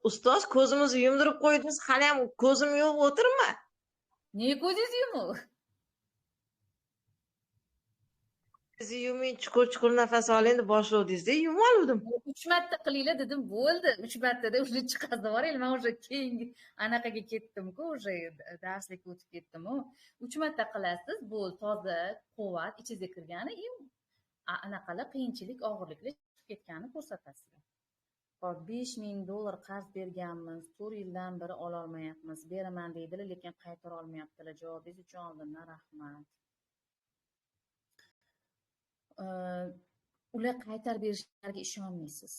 A: Ustoz ko'zimizni yumdirib qo'ydingiz, hali ham ko'zim yo'q o'tirma.
B: Nega ko'zingiz yumuq?
A: Ko'zingizni yuming, chuqur-chuqur nafas oling deb boshlovdingiz-da, yumib oldim.
B: 3 marta qilinglar dedim, bo'ldi. 3 martada уже chiqazib yuboringlar. Men уже keyingi anaqaga ketdim-ku, уже darslikka o'tib ketdim-ku. 3 marta qilasiz, bo'ldi, toza quvvat ichingizga kirgani, anaqalar qiyinchilik, og'irliklar chiqib ketganini ko'rsatasizlar. Hop, $5000 qarz berganmiz, 4 yildan beri ola olmayapmiz. Beraman deydilar, lekin qaytara olmayaptilar. Javobingiz uchun oldindan rahmat. Ular qaytarib berishlariga ishonmaysiz.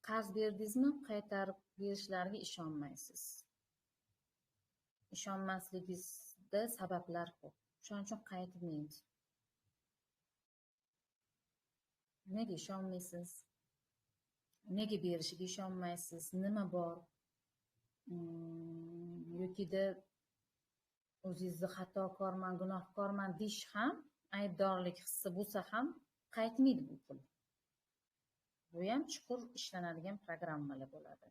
B: Qarz berdingizmi, qaytarib berishlariga ishonmaysiz. Ishonmasligingizda sabablar ko'p. Shuning uchun qaytmaydi. Nega ishonmaysiz? Nega berishiga ishonmaysiz? Nima bor? Yokida o'zingizni xatokorman, gunohkorman deyish ham aybdorlik hissi bo'lsa ham qaytmaydi bu pul. Bu ham chuqur ishlanadigan programmalar bo'ladi.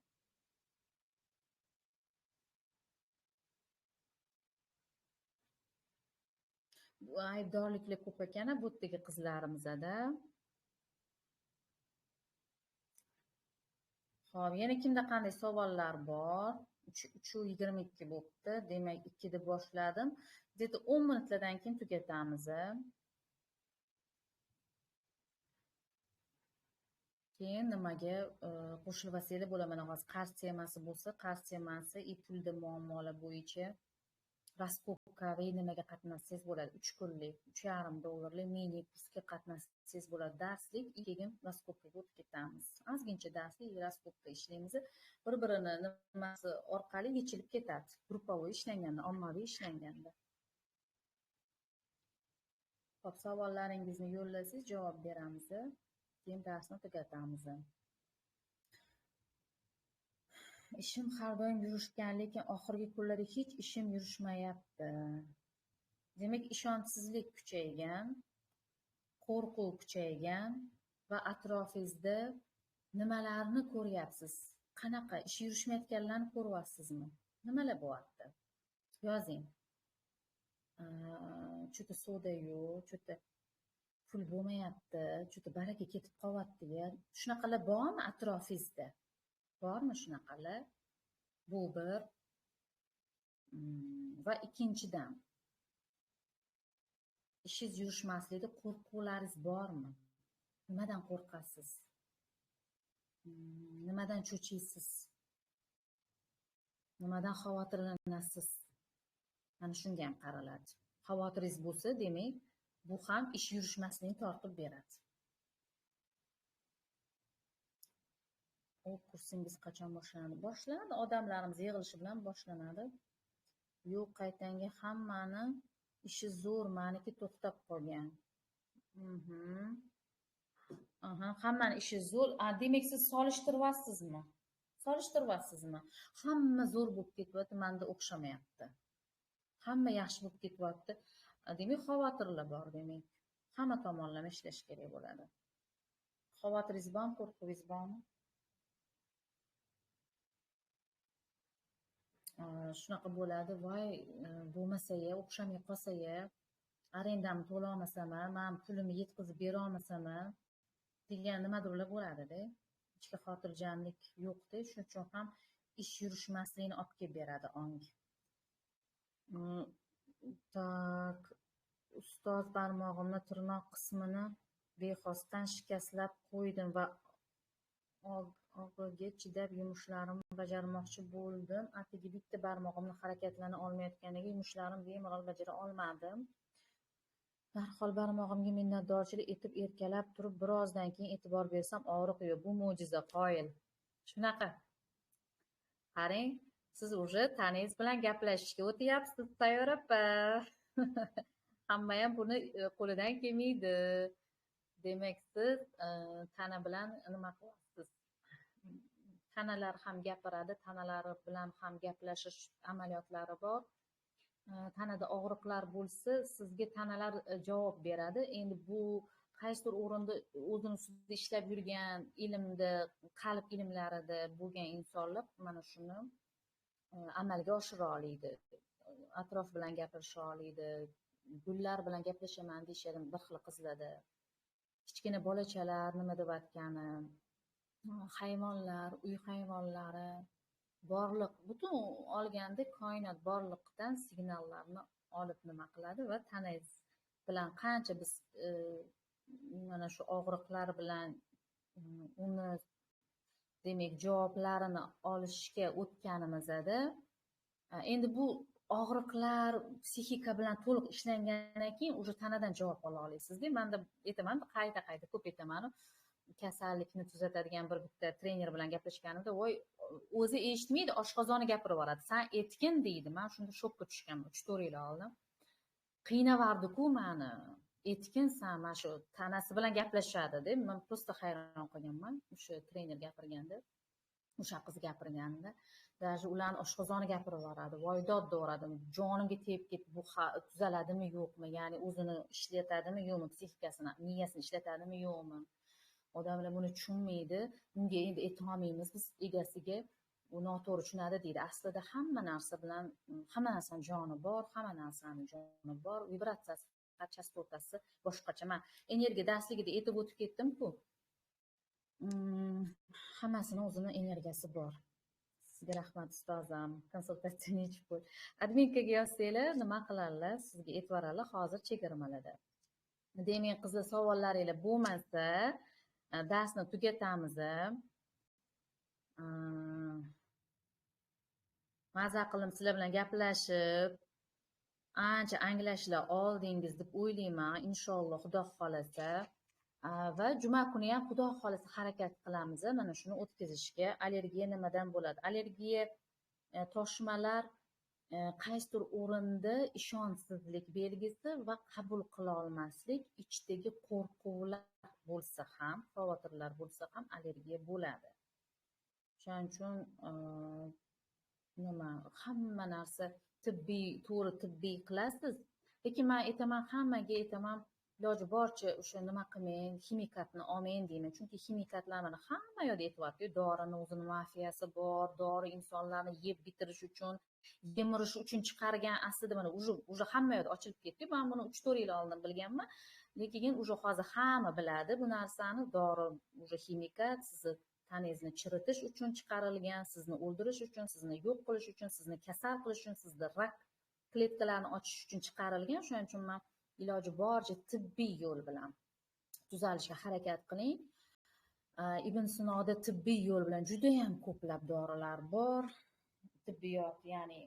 B: Bu aybdorliklar ko'p ekan bu yerdagi qizlarimizda. Xo'p, yana kimda qanday savollar bor? 3:22 bo'pti. Demak, 2 da boshladim. Где-то 10 minutlardan keyin tugatamiz. Keyin nimaga qo'shilib olsanglar bo'ladi. Mana hozir qarz temasi bo'lsa, qarz temasi и pulda muammolar bo'yicha raskopkaviy nimaga qatnashsangiz bo'ladi. 3 kunlik, $3.5 mini kursga qatnashsangiz bo'ladi. Darslik, keyin raskopkaga o'tib ketamiz. Ozgincha darslik, raskopka ishlaymiz. Bir-birini nimasi orqali yechilib ketadi. Gruppaviy ishlanganda, ommaviy ishlanganda. Xo'p, savollaringizni yo'llasangiz javob beramiz. Keyin darsni tugatamiz. Ishim har doim yurishgan, lekin oxirgi kunlarda hech ishim yurishmayapti. Demak, ishonchsizlik kuchaygan, qo'rquv kuchaygan va atrofingizda nimalarni ko'ryapsiz? Qanaqa ish yurishmayotganlarni ko'ryapsizmi? Nimalar bo'lyapti? Yozing. Cho'ta soda yo'q, cho'ta pul bo'lmayapti, cho'ta baraka ketib qolyapti. Shunaqalar bormi atrofingizda? Bormi shunaqalar? Bu bir. Va ikkinchidan, ishingiz yurishmasligi qo'rquvlaringiz bormi? Nimadan qo'rqasiz? Nimadan cho'chiysiz? Nimadan xavotirlanasiz? Mana shunga ham qaraladi. Xavotiringiz bo'lsa, demak, bu ham ish yurishmasligini tortib beradi. O kursingiz qachon boshlanadi? Boshlanadi, odamlarimiz yig'ilishi bilan boshlanadi. Yo'q, qaytanga hammani ishi zo'r, meniki to'xtab qolgan. Hammani ishi zo'r. Demak, siz solishtiryapsizmi? Solishtiryapsizmi? Hamma zo'r bo'lib ketyapti, menda o'xshamayapti. Hamma yaxshi bo'lib ketyapti. Demak, xavotirlar bor, demak. Hamma tomonlama ishlash kerak bo'ladi. Xavotiringiz bormi, qo'rquvingiz bormi? Shunaqa bo'ladi, voy bo'lmasa-ya, o'xshamay qolsa-ya, arendamni to'la olmasam, men pulimni yetkazib bera olmasam degan nimadirlar bo'ladi-da. Ichki xotirjamlik yo'q-da, shuning uchun ham ish yurishmasligini olib kelib beradi ong. Tak, ustoz barmog'imni tirnoq qismini bexosdan shikastlab qo'ydim va og'iga chidab yumushlarimni bajarmoqchi bo'ldim. Atigi bitta barmog'imni harakatlana olmayotganiga yumushlarimni bemalol bajara olmadim. Darhol barmog'imga minnatdorchilik etib erkalab turib, birozdan keyin e'tibor bersam og'riq yo'q. Bu mo'jiza, qoyil. Shunaqa. Qarang, Siz уже tanangiz bilan gaplashishga o'tyapsiz, Sayyora opa. Hamma ham buni qo'lidan kelmaydi. Demak, siz tana bilan nima qilyapsiz? Tanalar ham gapiradi, tanalari bilan ham gaplashish amaliyotlari bor. Tanada og'riqlar bo'lsa, sizga tanalar javob beradi. Endi bu qaysidir o'rinda o'zini ustida ishlab yurgan, ilmda, qalb ilmlarida bo'lgan insonlar mana shuni amalga oshira oladi. Atrof bilan gapirisha oladi, gullar bilan gaplashaman deyishadi bir xil qizlarda. Kichkina bolachalar nima deyotgani, hayvonlar, uy hayvonlari, borliq, butun olganda koinot borliqdan signallarni olib nima qiladi va tanangiz bilan qancha biz mana shu og'riqlar bilan uni demak javoblarini olishga o'tganimizda, endi bu og'riqlar psixika bilan to'liq ishlangandan keyin уже tanadan javob ola olasizda. Manda aytaman, qayta-qayta ko'p aytaman, kasallikni tuzatadigan bir bitta trener bilan gaplashganimda, voy, o'zi eshitmaydi, oshqozoni gapirib yuboradi. San aytgin deydi. Men shunda shokka tushganman 3-4 yil oldin. Qiynavardi-ku mani. Aytgin san, mana shu tanasi bilan gaplashadi deb men просто hayron qolganman o'sha trener gapirganda, o'sha qiz gapirganda. Даже ularni oshqozoni gapirib yuboradi, voy dod deyoradi, jonimga tegib ketdi, bu tuzaladimi yo'qmi, ya'ni o'zini ishlatadimi yo'qmi, psixikasini, miyasini ishlatadimi yo'qmi. Odamlar buni tushunmaydi, unga endi aytolmaymiz biz egasiga, u noto'g'ri tushunadi deydi. Aslida hamma narsa bilan, hamma narsani joni bor, hamma narsani joni bor, vibratsiyasi, chastotasi boshqacha. Men energiya darsligida aytib o'tib ketdim-ku. Hammasini o'zini energiyasi bor. Sizga rahmat ustozam. Konsultatsiya nechi pul? Adminkaga yozsanglar, nima qiladilar? Sizga e'tiborlar hozir chegirmalarda. Demak, qizlar, savollaringlar bo'lmasa, darsni tugatamiz. Maza qildim sizlar bilan gaplashib, ancha anglashlar oldingiz deb o'ylayman. Inshaalloh, Xudo xolasa. Va juma kuni ham Xudo xolasa harakat qilamiz mana shuni o'tkazishga. Allergiya nimadan bo'ladi? Allergiya toshmalar qaysidir o'rinda ishonchsizlik belgisi va qabul qila olmaslik, ichdagi qo'rquvlar bo'lsa ham, xavotirlar bo'lsa ham allergiya bo'ladi. Shuning uchun nima, hamma narsa tibbiy, to'g'ri tibbiy qilasiz. Lekin men aytaman, hammaga aytaman, iloji boricha o'sha nima qilmang, ximikatni olmang deyman. Chunki ximikatlar mana hamma yoqda aytyapti. Dorini o'zini mafiyasi bor, dori insonlarni yeb bitirish uchun, yemirish uchun chiqargan. Aslida mana уже hamma yoqda ochilib ketdi. Men buni 3-4 yil oldin bilganman. Lekin уже hozir hamma biladi bu narsani. Dori уже ximikat, sizni tanangizni chiritish uchun chiqarilgan, sizni o'ldirish uchun, sizni yo'q qilish uchun, sizni kasal qilish uchun, sizni rak kletkalarini ochish uchun chiqarilgan. Shuning uchun men iloji boricha tibbiy yo'l bilan tuzalishga harakat qiling. Ibn Sinoda tibbiy yo'l bilan juda ham ko'plab dorilar bor. Tibbiyot, ya'ni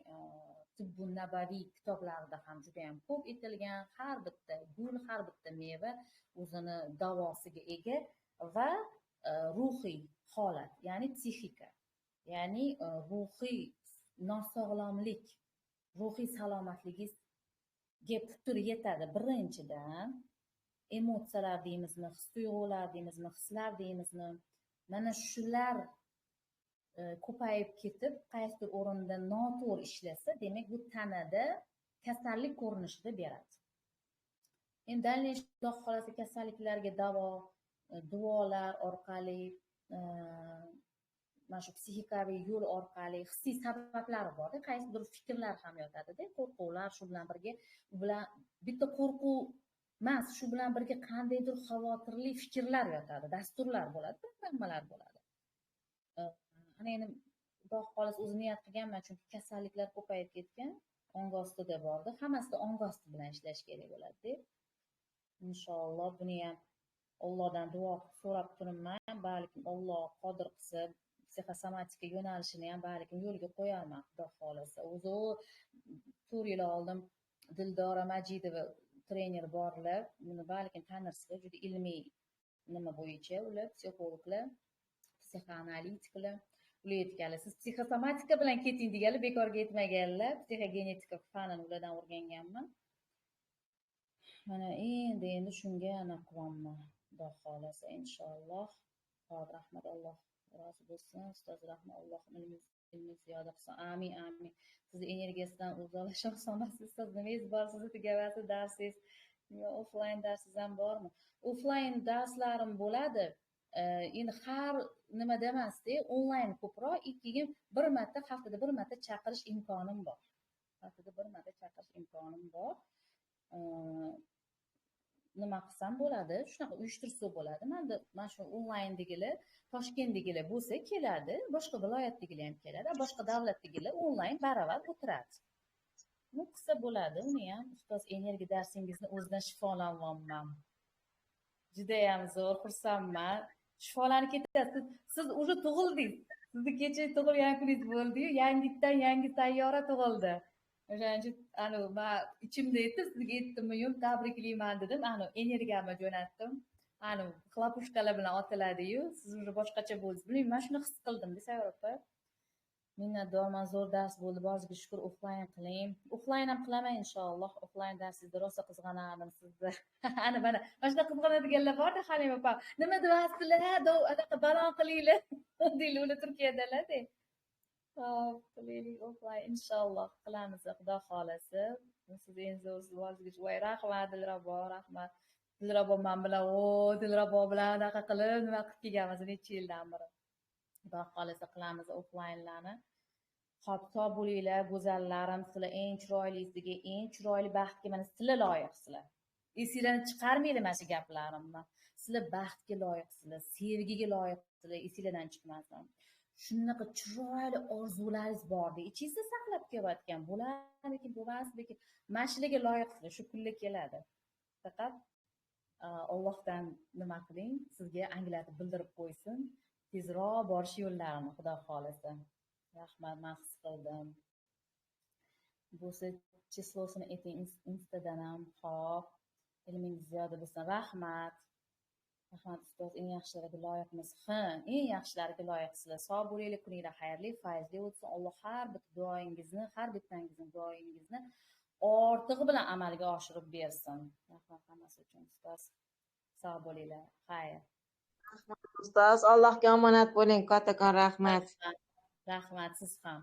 B: tibbun nabaviy kitoblarida ham juda ham ko'p aytilgan. Har bitta gul, har bitta meva o'zini davosiga ega va ruhiy holat, ya'ni psixika, ya'ni ruhiy nosog'lomlik, ruhiy salomatligingizga putur yetadi. Birinchidan emotsiyalar deymizmi, his tuyg'ular deymizmi, hislar deymizmi, mana shular ko'payib ketib, qaysidir o'rinda noto'g'ri ishlasa, demak bu tanada kasallik ko'rinishida beradi. Endi дальнейший Xudo xolasa kasalliklarga davo duolar orqali, mana shu psixikaviy yo'l orqali hissiy sabablari borda, qaysidir fikrlar ham yotadida, qo'rquvlar, shu bilan birga, u bilan bitta qo'rquv emas, shu bilan birga qandaydir xavotirli fikrlar yotadi, dasturlar bo'ladi, programmalar bo'ladi. Ana endi Xudo xolasa o'zi niyat qilganman, chunki kasalliklar ko'payib ketgan, ong ostida bordi, hammasida ong osti bilan ishlash kerak bo'ladi. Inshaalloh buni ham Allohdan duo qilib so'rab turibman, balkim Alloh qodir qilsa psixosomatika yo'nalishini ham balkim yo'lga qo'yarman, Xudo xolasa. O'zi u 4 yil oldin Dildora Majidova trener borlar, buni balkim tanirsizlar, juda ilmiy nima bo'yicha ular psixologlar, psixoanalitiklar. Ular aytganlar, siz psixosomatika bilan keting deganlar, bekorga aytmaganlar. Psixogenetika fanini ulardan o'rganganman. Mana endi shunga anaqa qilyapman. Xudo xohlasa inshaalloh. Hop, rahmat, Alloh rozi bo'lsin. Ustoz rahmat, Alloh ilmingizni ziyoda qilsin. Amin, amin. Sizni energiyasidan uzoqlashish oson emas. Ustoz, nimangiz bor, sizni tugavasi darsingiz. Yo, offlayn darsingiz ham bormi? Offlayn darslarim bo'ladi. Endi har nimada emasda, onlayn ko'proq, keyin bir marta haftada bir marta chaqirish imkonim bor. Haftada bir marta chaqirish imkonim bor. Nima qilsam bo'ladi? Shunaqa uyushtirsa bo'ladi. Menda mana shu onlayndagilar, Toshkentdagilar bo'lsa keladi, boshqa viloyatdagilar ham keladi, boshqa davlatdagilar onlayn baravar o'tiradi. Bu qilsa bo'ladi, uni ham. Ustoz, energiya darsingizni o'zidan shifolanyapman. Judayam zo'r, xursandman. Shifolanib ketasiz. Siz уже tug'ildingiz. Sizni kecha tug'ilgan kuningiz bo'ldi-yu, yangitdan yangi sayyora tug'ildi. O'shaning uchun anu man ichimda aytdim, sizga aytdimmi, yo'q, tabriklayman dedim. Anu energiyamni jo'natdim. Anu хлопушка lar bilan otiladi-yu, siz уже boshqacha bo'ldingiz. Bilmayman, man shuni his qildim, Sayyora opa. Minnatdorman, zo'r dars bo'ldi. Boringizga shukur, offlayn qiling. Offlayn ham qilaman inshaalloh. Offlayn darsingizni rosa qizg'anardim sizni. Ana mana shunaqa qizg'anadiganlar borda, Halima opa. Nima deyapsizlar? Anaqa balon qilinglar. Deyli, ular Turkiyadalar-da. Hop, qilaylik offlayn inshaalloh qilamiz, Xudo xolasa. Siz eng zo'rsiz, boringizga voy rahmat Dilrabo, rahmat. Dilrabo man bilan, o Dilrabo bilan anaqa qilib, nima qilib kelganmiz necha yildan beri. Xudo xolasa qilamiz offlaynlarni. Hop, sog' bo'linglar, go'zallarim, sizlar eng chiroylisiga, eng chiroyli baxtga mana sizlar loyiqsizlar. Esinglarni chiqarmanglar mana shu gaplarimni. Sizlar baxtga loyiqsizlar, sevgiga loyiqsizlar, esinglardan chiqmasin. Shunaqa chiroyli orzularingiz bordi, ichingizda saqlab kelayotgan, bo'larmikin, bo'lmasmikin, mana shularga loyiqsizlar, shu kunlar keladi. Faqat Allohdan nima qiling, sizga anglatib bildirib qo'ysin, tezroq borish yo'llarini, Xudo xolasa. Rahmat, men his qildim. Bo'lsa число sini ayting Instadan ham. Hop, ilmingiz ziyoda bo'lsin. Rahmat. Rahmat ustoz, eng yaxshilariga loyiqmiz. Ha, eng yaxshilariga loyiqsizlar. Sog' bo'linglar, kuninglar xayrli, fayzli o'tsin. Alloh har bir duoyingizni, har bittangizni duoyingizni ortig'i bilan amalga oshirib bersin. Rahmat hammasi uchun ustoz. Sog' bo'linglar. Xayr.
A: Ustoz, Allohga omonat bo'ling. Kattakon rahmat.
B: Rahmat, siz ham.